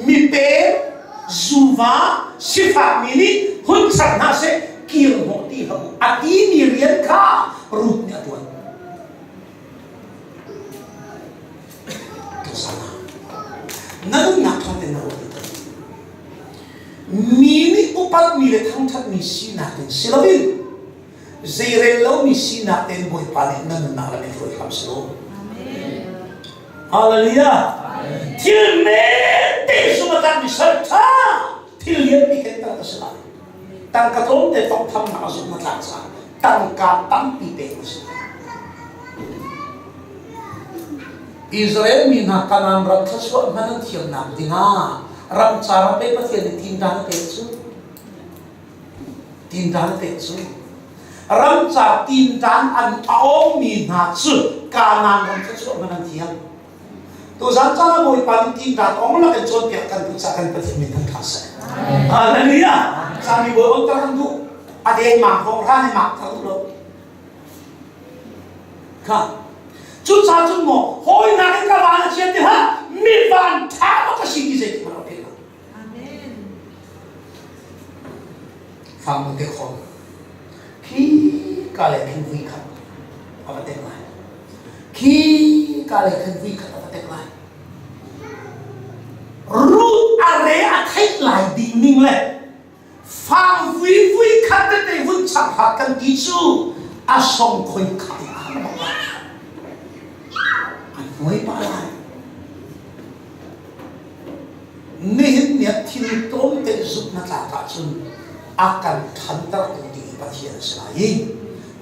Mipem, zuva, sifakmi nih hun char hna seh kir hnawh ti hlah u. A timi rian kha Ruth nih a ṭuan. Sana. Na nunnak ṭha tein na ruat Mi nih upatmi le thangṭhatmi sinak in si loin zeirel lomi sinak tein Bawipa nih na nunnak lam in hruai hram seh Hallelujah! Thil men te sung a tlakmi sal ṭha thil lianpi kenter ka si lai. Tangka tlawmte tongthamnak a zumh na tlak caah tangka tampi pek na si lai. Israel mi hna Kanaan ram thluachuah hman an thiamnak dingah ramcar ah pei Pathian nih tinṭan a pek cu. Tinṭan a pek cu. Ramcar tinṭan an a awngmi hna cu Kanaan ram thluachuah hman an thiam. Tuzan caan ah Bawipa nih tinṭan ong lak in cawnpiak kan duh caah kan Pathian min kan ṭha seh. Hallelujah! Sami bawi on tar kan duh. A deng mak hong hran i mak tar duh lo. Kha. Cucaah cun maw hawinak in ka van a chia ti hlah mi van ṭha bak a si ti zeitik hmanh a philh lo. Fangnu te khawn. Khi ka le khin vui khat a va tek lai. Khi ka lei khan vui khat a va tek lai. Ruth a re a theih lai ding ning le fang vui vui khat tete vun chak hlah kan ti cu a song khoi kha i a bak lai. An hnuai pah lai. Nihin ni ah thil tlawmte zumh na tlak ahcun a kan ṭhantertu ding Pathian a si lai i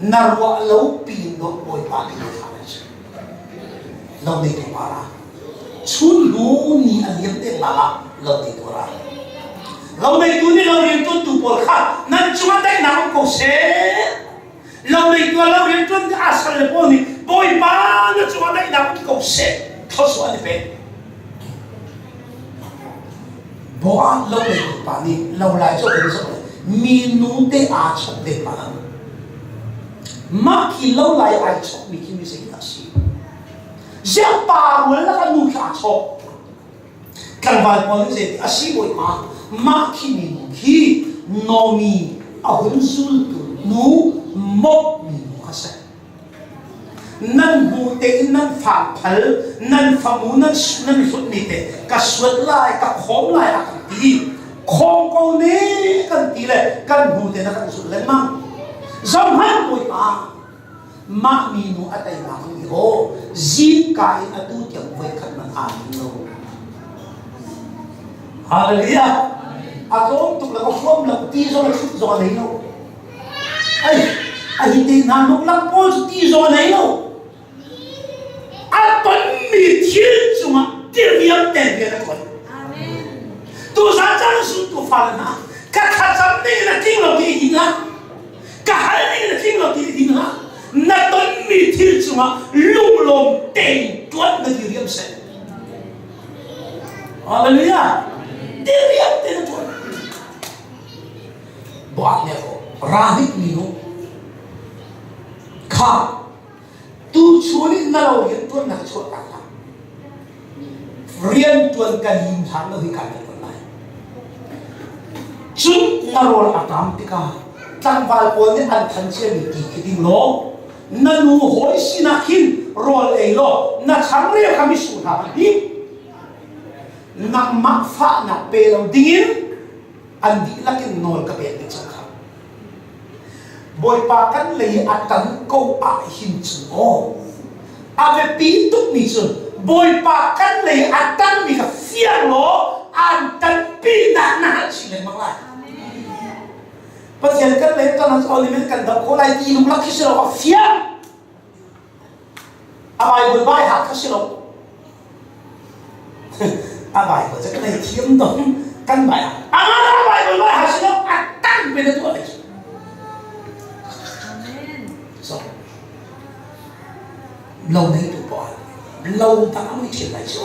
na ruah lo piin dawt Bawipa nih na thlah lai cu. Lo neitu pa ra. Chun hnu ni a liam te hlan ah lo neitu ra. Lo neitu nih lo rianṭuantu pawl kha nan cungah daihnak um ko seh. Lo neitu lo rianṭuan a sal le pawl nih Bawipa na cungah daihnak um ko seh. Thluachuah an i pek. Boah lo neitu pa nih lo lai cu a zoh mi nu te aa chok ve pa lang. Mah khi lo lai ai chok mi khi mi zeidah a si? Ziah pa rual lakah nu khi aa chok. Tlangval pawl nih zeiti a si bawipa mah khi minu khi Nomi a hun zultu nu mop minu kha si. Nan hmu tein nan fangphal nan famu nan nan hlutmi te ka suat lai ka khawm lai a kan ti. Khawm ko ne kan ti le kan hmu te na kan zulh lengmang. Zohhmanh bawipa Mah minu a teimak hi aw zingka in atu tiang voikhat man aa ning lo. Hallelujah! A tlawm tuk le ka huam lo ti zong a thut zong a nei lo. Ai, a hi te hna luklak pawl cu ti zong a nei lo. A tonmi thil cungah diriam tein rian a ṭuan. Tuzaan caan zumtu fale hna, ka thlacam ning in a tling lo ti i hna. Ka hal ning na tling lo ti ding hlah. Na tonmi thil cungah lunglawm tein tuan na diriam seh. Hallelujah. Diriam tein na tuan. Buat ne ko rahik mi nu kha tu chun in na lo rian tuan nak chuah tak hlah. Rian tuan kan lim hlan lo hi kan tuan lai. Cun na rawl a tam tikah tlangval pawl nih an than ciami ti khi ding law na nu hawi sinak hin rawl ei law na changreu kha mitsur hna kha hip nangmah fahnak pe lo dingin an dihlak in nawl ka pek dih cang kha. Bawipa kan lei a tan ko ah hin cun aw a biapi tukmi cu Bawipa kan lei a tanmi kha fiang law aan tanpi nak na hngalh chin lengmang lai. Pathian kan lei tan ah ni kan doh ko lai ti lunglak khi si lo a fiang. A Bible bai ha kha si lo. A Bible cu kan ei thiam dong kan bai a a Bible bai ha si lo a tang pe na tuah lai. So lo nei tu pa lo tang am ni thiam lai chu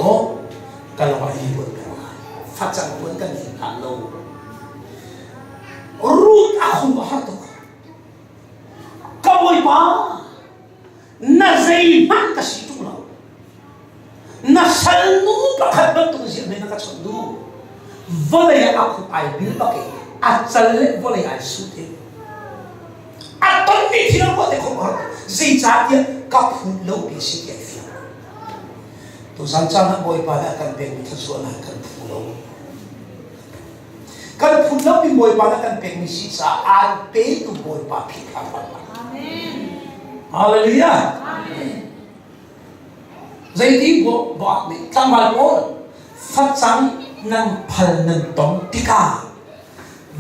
ka lo ai buat pe lai facang tuan kan hin hlan lo rut a khum a har tuk Ka Bawipa, na zeihmanh ka si ṭung lo. Na salnu pakhat bantuk ziah hme na ka chawnh duh. Vawlei ah a khup ai bil bak i a cal le vawlei ai sut i a tonmi thil a ruah te khawh har zeicahtiah ka phut lo ti si ti ai fiang. Tuzan caan ah Bawipa nih a kan pekmi thluachuahnak kan phu lo. Kan phun lomi Bawipa na kan pekmi si caah aan petu Bawipa philh hlah hlah. Amen. Hallelujah. Amen. Zeiti buah nih tlangval pawl facang nan phal nan tong tikah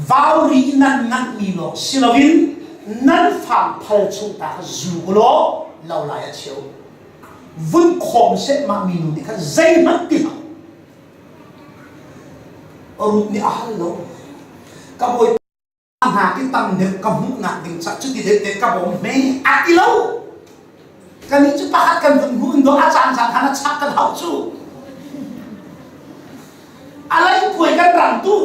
vauri nan nganhmi lawng si loin nan fang phal chung ta kha zu law lo lai a cheu vun khawm seh mah minu nih khan zeihmanh ti hlah Ruth nih a hal lo. Ka bawipa hna ki tam deuh ka hmuhnak ding ca cuti deuh te ka bawm hme a ti lo. Kannih cu pakhat kan vun hmu in dawh a caan caan khan a chak kan hauh cu. A leikuai kan rang tu.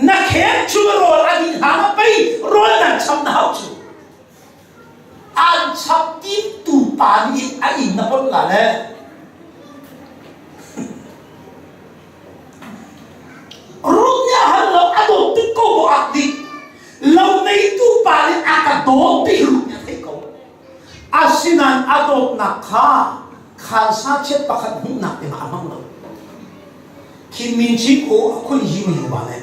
Na kheng chung rawl a dih hlan ah pei rawl nan cham na hauh cu. An chap timtu pa nih a inn na pon la le Ruth nih a hal lo a dawt tuk ko bu ak dih lo neitu pa nih a ka dawt ti Ruth nih a theih ko. Asinain a dawtnak kha khansa chiat pakhat hmuhnak dingah a hmang lo. Khi min chin u a khun hi mi ba le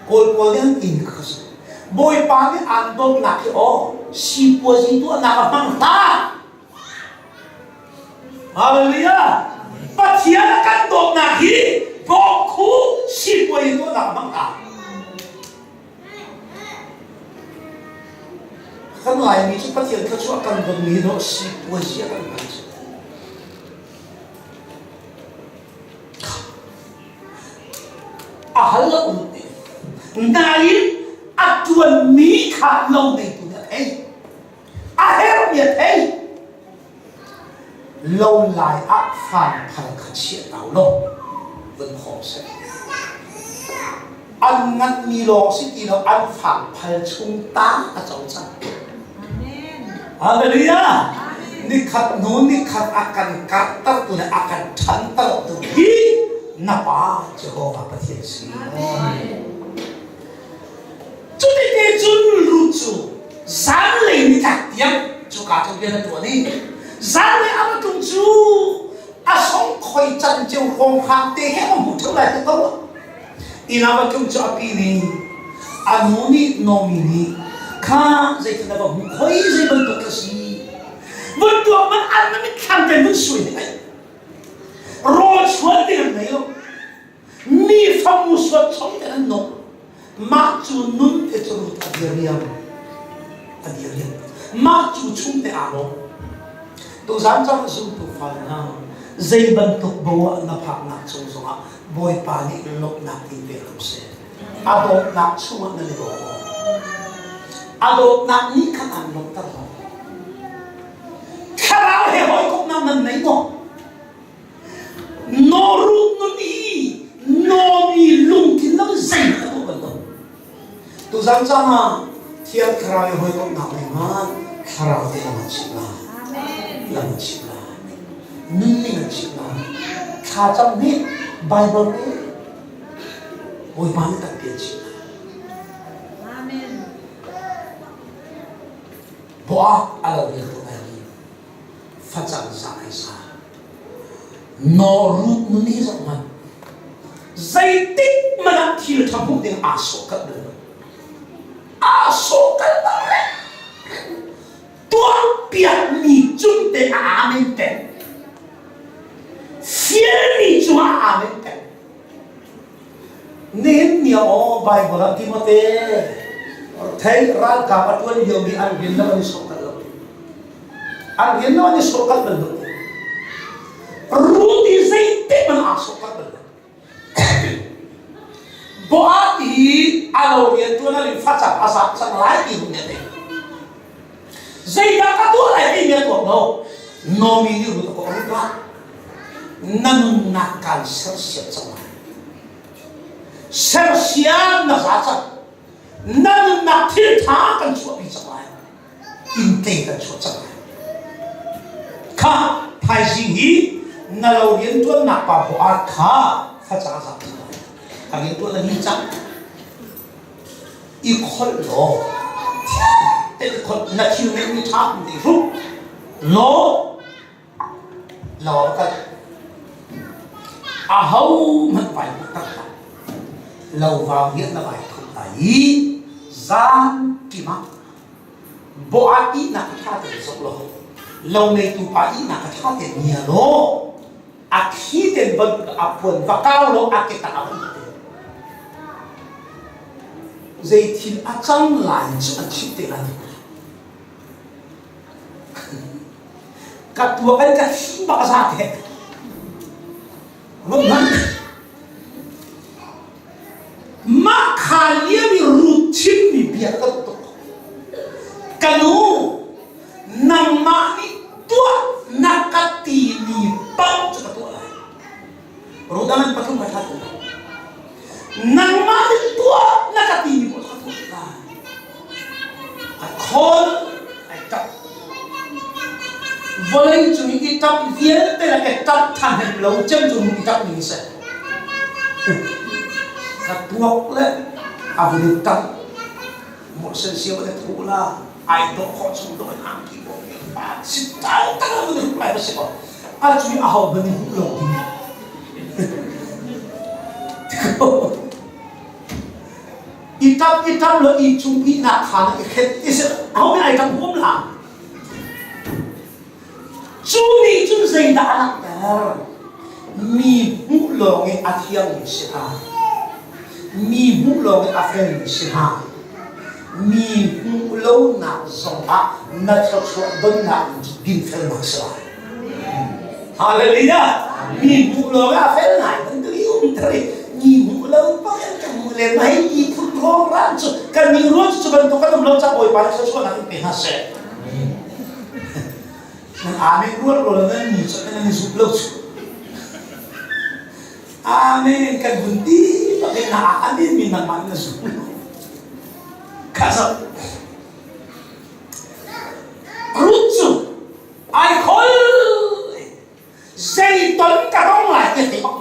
Kawl pawl nih an ti mi kha si. Bawipa nih aan dawtnak hi aw sipuazi tuahnak a hmang hlah. Hallelujah! Pathian a kan dawtnak hi bawkhu sipuazi tuahnak a hmang hlah. Kan Laimi cu Pathian thluachuah kan bonmi dawh sipuazi a kan hman cu. A hal lo um ti. Nain a ṭuanmi kha lo neitu nih a theih. A herhmi a theih. Lo lai ah fanphal kha chiah hna u law vun khawm seh. An nganhmi lawng si ti lo an fangphal chung ta a co cang. Hallelujah! Nikhat hnu nikhat a kan karhtertu le a kan ṭhantertu hi na Pa Jehovah Pathian si. Cuti cun Ruth cu zanlei nitlak tiang cuka cu rian a ṭuan i zanlei a va tlung cu a songkhoi canceo hrawnghrang te he a hmuh ṭheo lai ti ko. Inn ah va tlung cu a pi nih a nu nih Naomi nih kha zeitin na va hmuh khoi zei bantuk ka si vun tuak man an na mitthlam te vun sui ne ai rawl chuan ding an nei lo mi famu suat chom te an nung mah cu nun te cu rut a diriam a diriam mah cu chung te aa lawm tuzan cang zumtu fale hna zei bantuk bo ah na phaknak cung zongah Bawipa nih lawmhnak in pe ko seh. A dawtnak chungah nan i daw maw? A dawtnak nih khan aan lawmhter maw? Thlarau he hawikomhnak nan nei maw? Nawruh nun hi nawmi lungthin lo zei ka tuah bal lo. Tuzan caan ah Thiang Thlarau he hawikomhnak nei hmanh Thlarau te lam an chimh lai. Lam an chimh lai. Nunning an chimh lai. Thlacam nih Bible nih Bawipa nih tampi an chimh lai. Amen. Boah a lo rian tu lai facang za ai sa. Nawrut nun hi zoh hmanh. Zeitik hmanh ah thil ṭha hmuh ding aa sawhkalh bal lo. Aa sawhkalh bal reng. Tuahpiakmi cung te ah amen peng. Fialmi cungah amen peng. Nihin ni aw Bible ah Timote thei ralkap a ṭuan liomi an rian lo an i sawhkalh lo. An rian lo an i sawhkalh bal lo. Ruth i zeitik hmanh aa sawhkalh bal lo. Boaz hi a lo rian ṭuan a facang a zak cang lai ti hung nih Zeidah ka tuah lai timi a tuak lo. Naomi nih Ruth a kawh Ruth ah na nunnak kaan sersiam cang lai. Sersiam na za cang. Na nunnak thil ṭha kan chuahpi cang lai. Innte kan chuah cang lai. Kha thaizing hi na lo rianṭuannak pa Boaz kha facang a zak cang lai. A rianṭuan a ni cang. I kholh law te kholh na thil ngeihmi ṭha ti hruk law lo ah kal aho hmanh vai tak hlah lo vau hian na vai thup lai i zan ṭim ah boah ihnak ṭha tein zoh law lo ngeitu pa ihnak ṭha tein ngia law a thi ten van a puan va kau law a ke tang ah van te zei thil a cang lai cu an chimh te lai Ka tuak in ka thi bak a za te. Run hmanh. Mah kha lio i Ruth chimmi bia ka tuk. Ka nu, nangmah nih tuah na ka timi paoh cu ka tuah lai. Ruth an pathum ka that lai. Nangmah nih tuah na ka timi paoh cu ka tuah lai. A khawl ai ṭap. Vawlei cung i ṭap vialte le ka ṭap ṭhahnem lo cem cu i ṭap ning seh. Ka tuak le a vun i ṭap. Mawhsen siam le thu la ai dawh khawh chung dawh in angki bawk. Si tal tal mun ruk lai si ko. A cui a ho ban hu lo ding. I tap i tap lo i chung i nak kha na i khet i se ho mi ai tap hum la. Cu nih cun zeidah a langhter? Mi hmuh lawng i a thiangmi si hna. Mi hmuh lawng i a felmi si hna. Mi hmuh lonak zongah na thluachuah donnak ding cu dinfelnak si lai. Hallelujah! Mi hmuh lawng i a fel ngai bantuk i umter i mi hmuh lo bak in ka hmuh len hei ti phun rawngran cu kan mi rual cu bantuk kan um lo ca Bawipa nih thluachuahnak in pe hna seh. Nan amen rual rual nan mi cu nan i zup lo cu. Amen kan vun ti bak in na amen mi nangmah na zup lo. Kha zo. Ruth cu ai khol zei ton ka dong lai ti thei bak.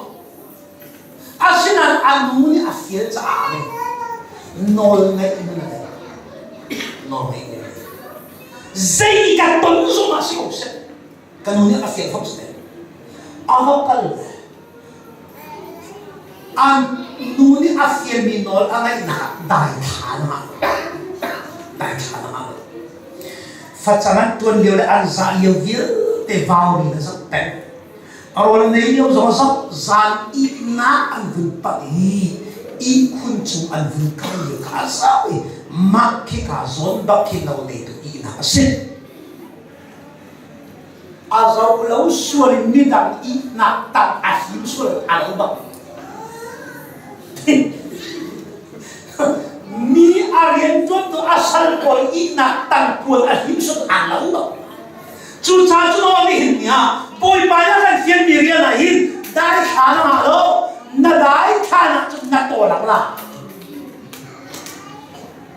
Asinain a nu nih a fial caah nih nawl ngeih in a nawl ngeih in zei ka ton zong ah si ko seh ka nu nih a fial fom seh a va kal an nu nih a fialmi nawl a ngaihnak ah dai tha na ngah dai tha na ngah facang an tuan lio le an zah lio vialte vauri na zoh peng Rawl nei lio zong zoh zan ihnak an vun pah i ihkhun cung an vun kal lio kha a zau i mah khika zawn bak khi lo neitu ihnak a si. A zo lo sual in midang ihnak tang a him sual a lo bak. Mi a riantuan tu a sal pawl ihnak tang puan a him sual a lo bak. Cucaah cu nawl nihin ni ah Bawipa nih a kan fialmi rian ah hin dai thla na ngah lo na dai thla nak cun na tawlak la.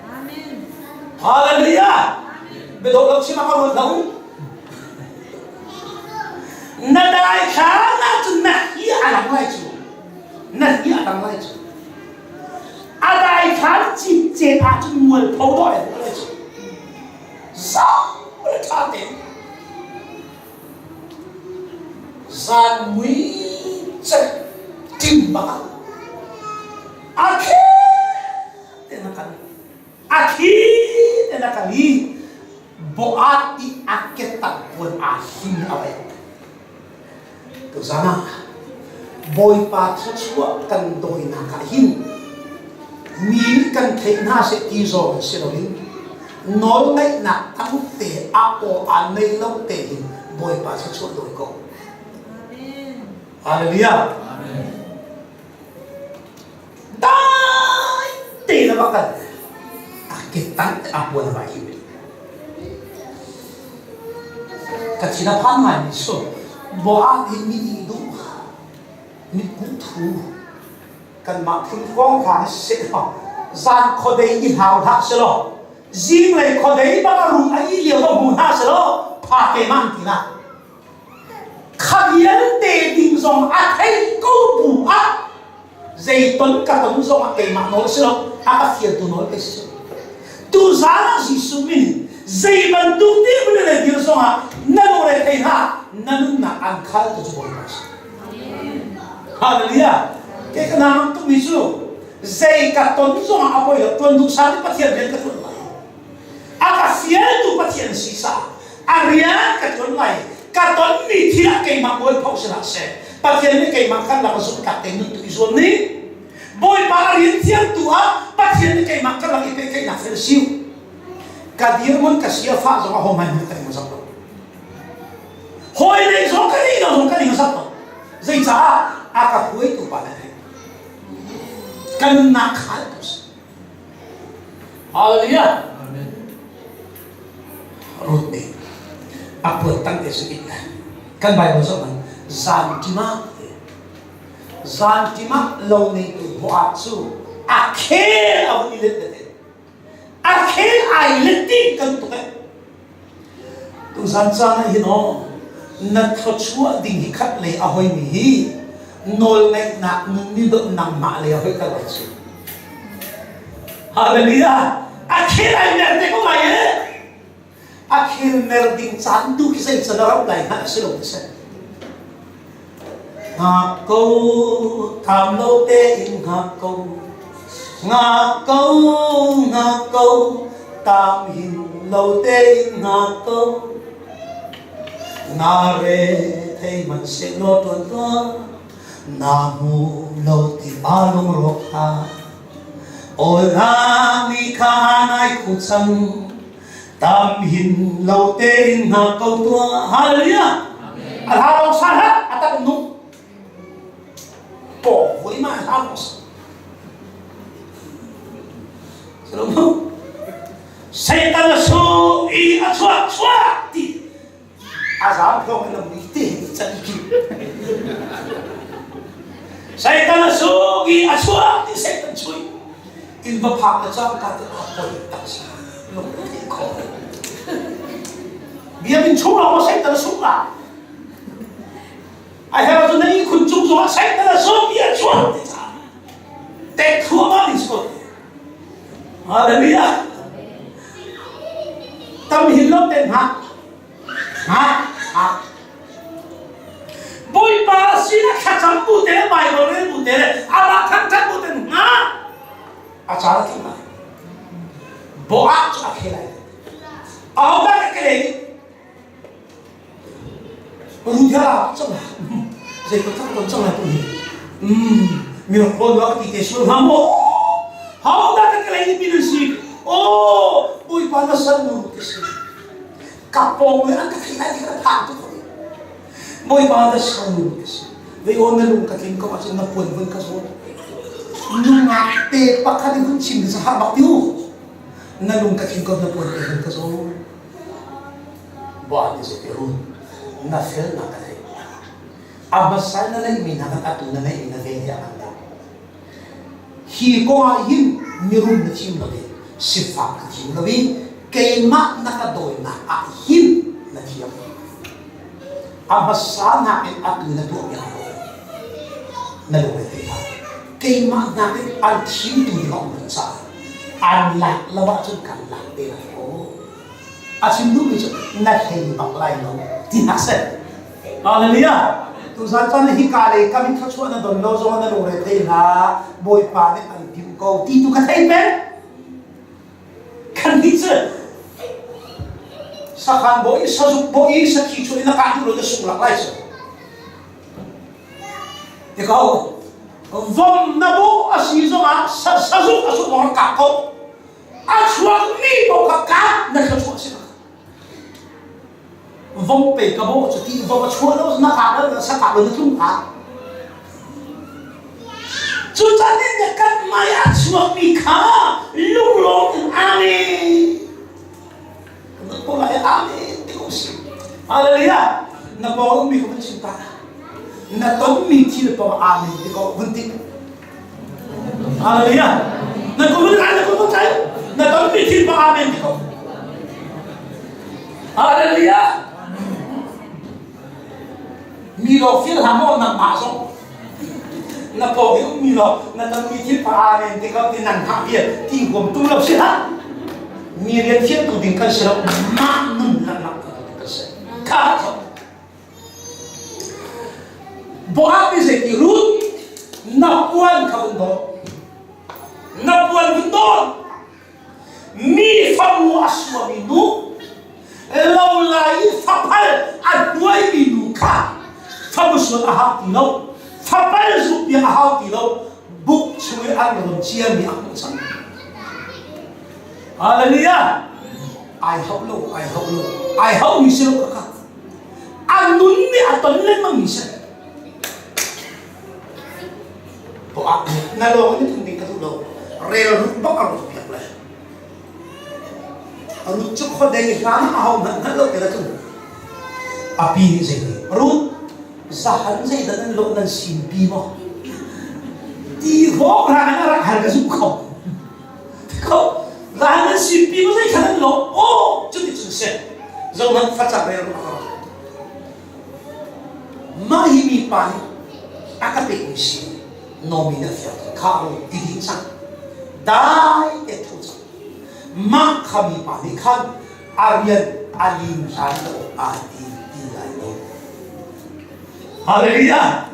Amen. Hallelujah. Biadawh lo chim ah ka ruat lo. Na dai thla na cun na hi a lang lai cu. Na hi a lang lai cu. A dai thla cip cet ah cun mual pho dawh ai lai cu. Zau le ṭha tein zan mui cek ṭim bak ah a khi tein a kal a khi tein a kal i boat i a ketak puan aa hlim a vai Tuzan ah Bawipa thluachuah kan dawinak ah hin mi nih kan theih hna seh ti zong si loin nawlngaihnak tam te a aw aa nei lo tein Bawipa thluachuah dawi ko. Hallelujah. Dai te na va kal. A ke tang te a puan vai hi. Ka thin a phan ngai mi cu Boaz hi mi ih duh mitkuh thu kanmah phun kong hna hi siseh law zan khuadei i hlau hlah selaw zinglei khuadei bang a rum a ih lio va hmu hna selaw pha te ma an ti la kha vialte ding zong a thei ko bu ah zei ton ka ton zong ah keimah nawl si lo a ka fialtu nawl ka si tuzaan ah Jesuh min zei bantuk dirhmun le dir zong ah na lungre thei hlah na nunnak an khal tu cu Bawipa si Hallelujah ke ka nang tuk mi cu zei ka ton zong ah a poi lo tuan duh sa Pathian rian ka tuan lai a ka fialtu Pathian si sa a rian ka tuan lai ka tonmi thil ah keimah mualpho si hlah seh Pathian nih keimah kan lak zumhtlak tein nun tu i zuam ning Bawipa a rian thiang tu ah Pathian nih keimah ka lak i pehtlaihnak fel siu ka dirhmun ka sia fah zong a ho hmanh ka ning zak lo hawi lei zong ka ning lo zong ka ning zak lo zeicaah a ka hruaitu pa na thei ka nunnak khal tu si Hallelujah. Amen. Ruth nih a puan tang te su it kan Bible zoh man zan tima zan tima lo neitu Boaz cu a khel a vun i let te a khel ai let ti kan tuk eh tu zan caan ah hin aw na thluachuah ding hi khat lei a hoi mi hi nawlngaihnak nun nih dawh nangmah lei a hoi kal lai cu Hallelujah! A khel ai mer te ko lai e. A khel mer ding caan tu khi zei can a rauh lai hngalh a si lo ti si. Hngak ko, tham lo tein hngak ko. Hngak ko, hngak ko, tam hin lo tein hngak ko. Na re thei hmanhsehlaw tuan tuah, na hmu lo ti a lungrawk hlah. Awl hlah mi kha nai khu cang, tam hin lo tein hngak ko tuah. Hallelujah! A hla lawng sa hlah, a tak nung. Paw vui ma hla lawng sa. Satan a su i a chuak chuak ti a zaam hlawng in a mui te hi can ki. Satan a su i a chuak ti Satan chui in va phak le cang ka te a poi tak sa lung ti kho. Biakinn chung lawng Satan a suk la. A her cu na ihkhun cung zongah Satan a su i a chuak ti ca. Tek thluahmah ding si ko. Hallelujah. Tam hin lo ten ha. Ha ha. Bawipa sinah thlacam bu te le Bible rel bu te le amah thangthat bu ten nga a caan a tling lai. Boah cu a khe lai. Ahodah ka ke lei Ruthia cang zei ko tak ton cang lai tu hi. Mi rak kawl wa ti te sul ha mo. How da ka klei ni pin si. Oh, Bawipa na san nu ti si. Ka pong le an ka thei lai ti ka phang tu ko. Bawipa na san nu ti si. Vei on na lung ka tling ko ahcun na puan vun ka zawn. Nungak te pakhat in hun chim sa ha bak tiu. Na lung ka tling ko na puan te vun ka zawn. Buah nih zei ti run na felnak ka theih. A hmasa na neihmi hna khan atu na neihmi na vel hi a ngan deuh. Hi kong ah hin mirum na thim lo i sifak na thim lo i keimah na ka dawinak ah hin na thiam. A hmasa nakin atu na tuahmi aa lo. Na lungre thei hlah. Keimah nakin an thimtu ding a um rih caah an lak lo ahcun kan lak te lai kaw. A chim duhmi cu na hlei bak lai lo ti hna seh. Hallelujah. Tuzan caan hi ka lei kam in thluachuah na don lo zong na lungre thei hlah. Bawipa nih an timh ko ti tu ka thei peng. Kan nih cu sakhan bawi, sazuk bawi, sakhi chuah in na kah duh lo na sung lak lai cu. Ti ko. Vom na bu a si zongah sazuk a sung zong kah ko. A chuakmi paoh kha ka na thluachuah si vom pe ka bawh cu ti vom a chuah lo na kah lo na sakah lo na tlung hnga cu can in kan mai a chuakmi kha lunglawm in amen kan ko lai amen ti ko si hallelujah na pawng mi ka vun chim ta na tonmi thil paoh amen ti ko vun ti Hallelujah. Na ko vun na ko vun tai. Na tonmi thil paoh amen ti ko. Hallelujah. Mi lo fil hlah maw nangmah zong. Na pawng i ummi lo na tonmi thil paoh amen ti ko ti nang hngah vial ti huam tum lo si hlah. Mi rian thiantu ding kan si lo mah nun lak kan si. Kha Boab nih zeiti Ruth na puan kha vun dawt. Na puan vun dawt. Mi fanu a suami nu, lo lai i faphal a hnuaimi nu kha famu sual a hau ti lo, fapal zuk piak a hau ti lo, buk chung i an rawn ciami a hmuh cang. Hallelujah! Ai hauh lo, ai hauh lo, ai hauhmi si lo kha a nun nih a ton lengmang mi si. Poah na lawng in thung ding ka duh lo. Rel rut bak a rut piak le. Rut cu khuadei hlan a ho hmanh hngalh lo te la tlung. A pi nih zei ti Rut zahan zeidah nan lawh nan sinpi maw? Ti hrawng hrang in a rak hal ka zumh kho. Kho ral nan sinpi maw zei kha nan lawh? Aw cuti cun seh. Zohhmanh facang rel ruah ka Mah hi mi pa nih a ka pekmi si Nomi na fiang kha ro ti ding cang. Dai te tho cang. Mah kha mi pa nih khan A rian a lim hlan lo aa ti ti lai lo. Hallelujah!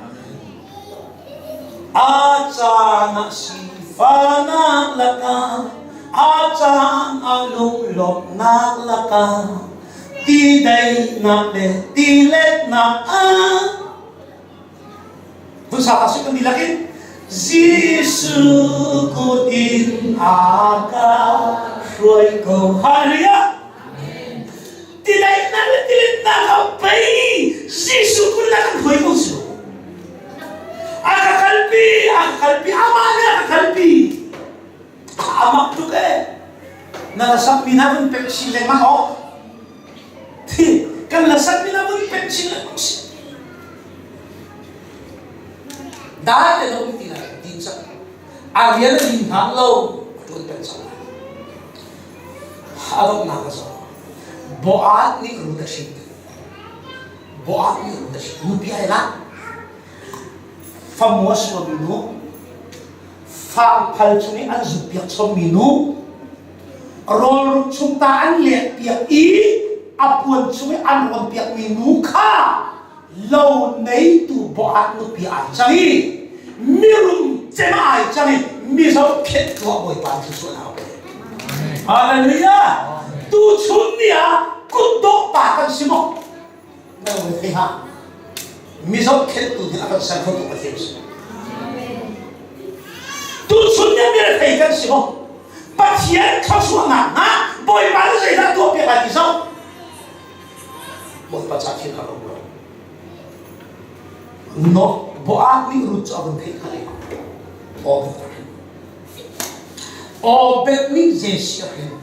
A caan ah sifahnak lakah, a caan ah lunglawmhnak lakah, ti daihnak le ti letnak ah Vunsa ta kan dihlak in Jesuh kut in a ka hruai ko. Hallelujah! Tidaihnak le tiletnak a pei Jesuh kut in a kan hruai ko cu. A ka kalpi, a ka kalpi, amah nih a ka kalpi. A mak tuk ee. Na la sak mi hna vun pek chin lengmang aw. Kan la sak mi hna vun pek chin lengmang si. Dai te lo ti lai din cang. A rian a lim hlan lo a ṭuan peng cang lai. A donghnak a zoh. Boaz nih Ruth a hrin. Boaz nih Ruth a hrin. Nupi ai lak. Famua suami nu, fangphal chung i an zukpiak chommi nu, rawlruk chung ta an lehpiak i a puan chung i an rawnpiakmi nu kha lo neitu Boaz nupi ai cang i mirum cem ai cang i mizo khet tuah Bawipa thluachuahnak a pe. Hallelujah! Tuchun ni ah kutdawh pa kan si maw? Na lo thei ha. Mizo khettu nih a kan ser khotu Pathian si. Tuchun ni ah mirethei kan si maw? Pathian thluachuahnak hna Bawipa nih zeidah tuah piak lai ti zoh. Bawipa ca thil har um lo. No, Boaz nih Ruth cu a vun theih kha le Obed a hrin. Obed nih Jesse a hrin.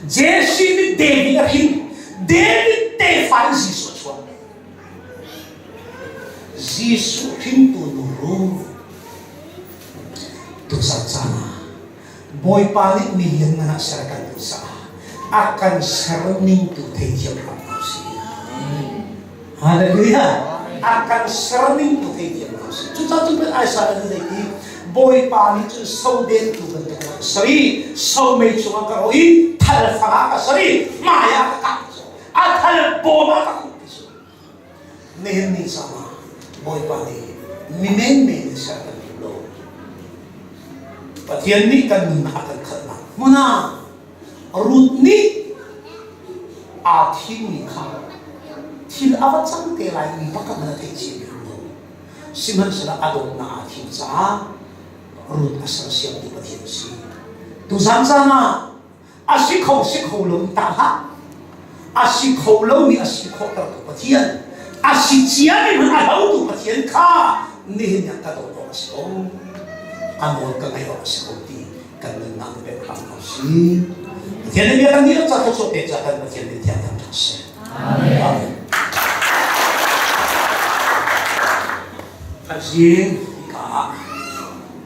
Jesse nih David a hrin. David tefa in Jesuh a chuak. Jesuh hringtu nu Ruth. Tuzan caan ah Bawipa nih mi lianngan ah ser kan duh caah a kan ser ning tu theithiam hram ko sih. Hallelujah. A kan ser ning tu theithiam ko sih. Cucaah cun pei Isaiah nih zei ti Bawipa nih cun soden tu bantuk in a ka ser i somei chungah ka ro i thal fang ah ka ser i hmai ah ka kah a thal bawm ah ka khuh ti Nihin ni caah Bawipa nih mi menmen in ser kan duh lo. Pathian nih kan nunnak a kan khalhnak hmun ah Ruth nih aa thimmi kha thil a va cang te lai mi bak a theih cia mi lo. Sihmanhsehlaw a dawtnak aa thim caah Ruth a sersiamtu Pathian a si. Tuzan caan ah A si kho si kho lo in tah hlah. A si kho lomi a si khawhtertu Pathian, a si ciami hmanh a hlotu Pathian kha nihin ah ka dawt awk a si ko. A nawl ka ngaih awk a si ko ti kan nunnak nih pek hram ko si. Pathian nih bia kan dihlak ca thluachuah pek ca kan Pathian nih thiang thangṭhat seh. Amen. Thaizing hika ah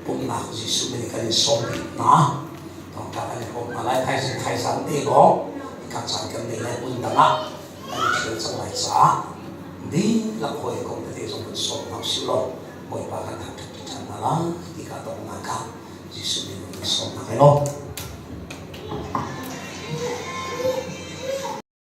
pumhnak Jesuh min kan in sawm dih hna. Thawngṭha kan i hrawm hna lai. Thaizing thaizang te lawng hika caan kan nei lai hmun dang ah kan i ṭhial cang lai caah dihlak hawikom tete zong kan sawm hna usih law Bawipa kan thangṭhat ṭi ṭhan hna lai ti ka donghnak ah Jesuh min in sawm hna kai law.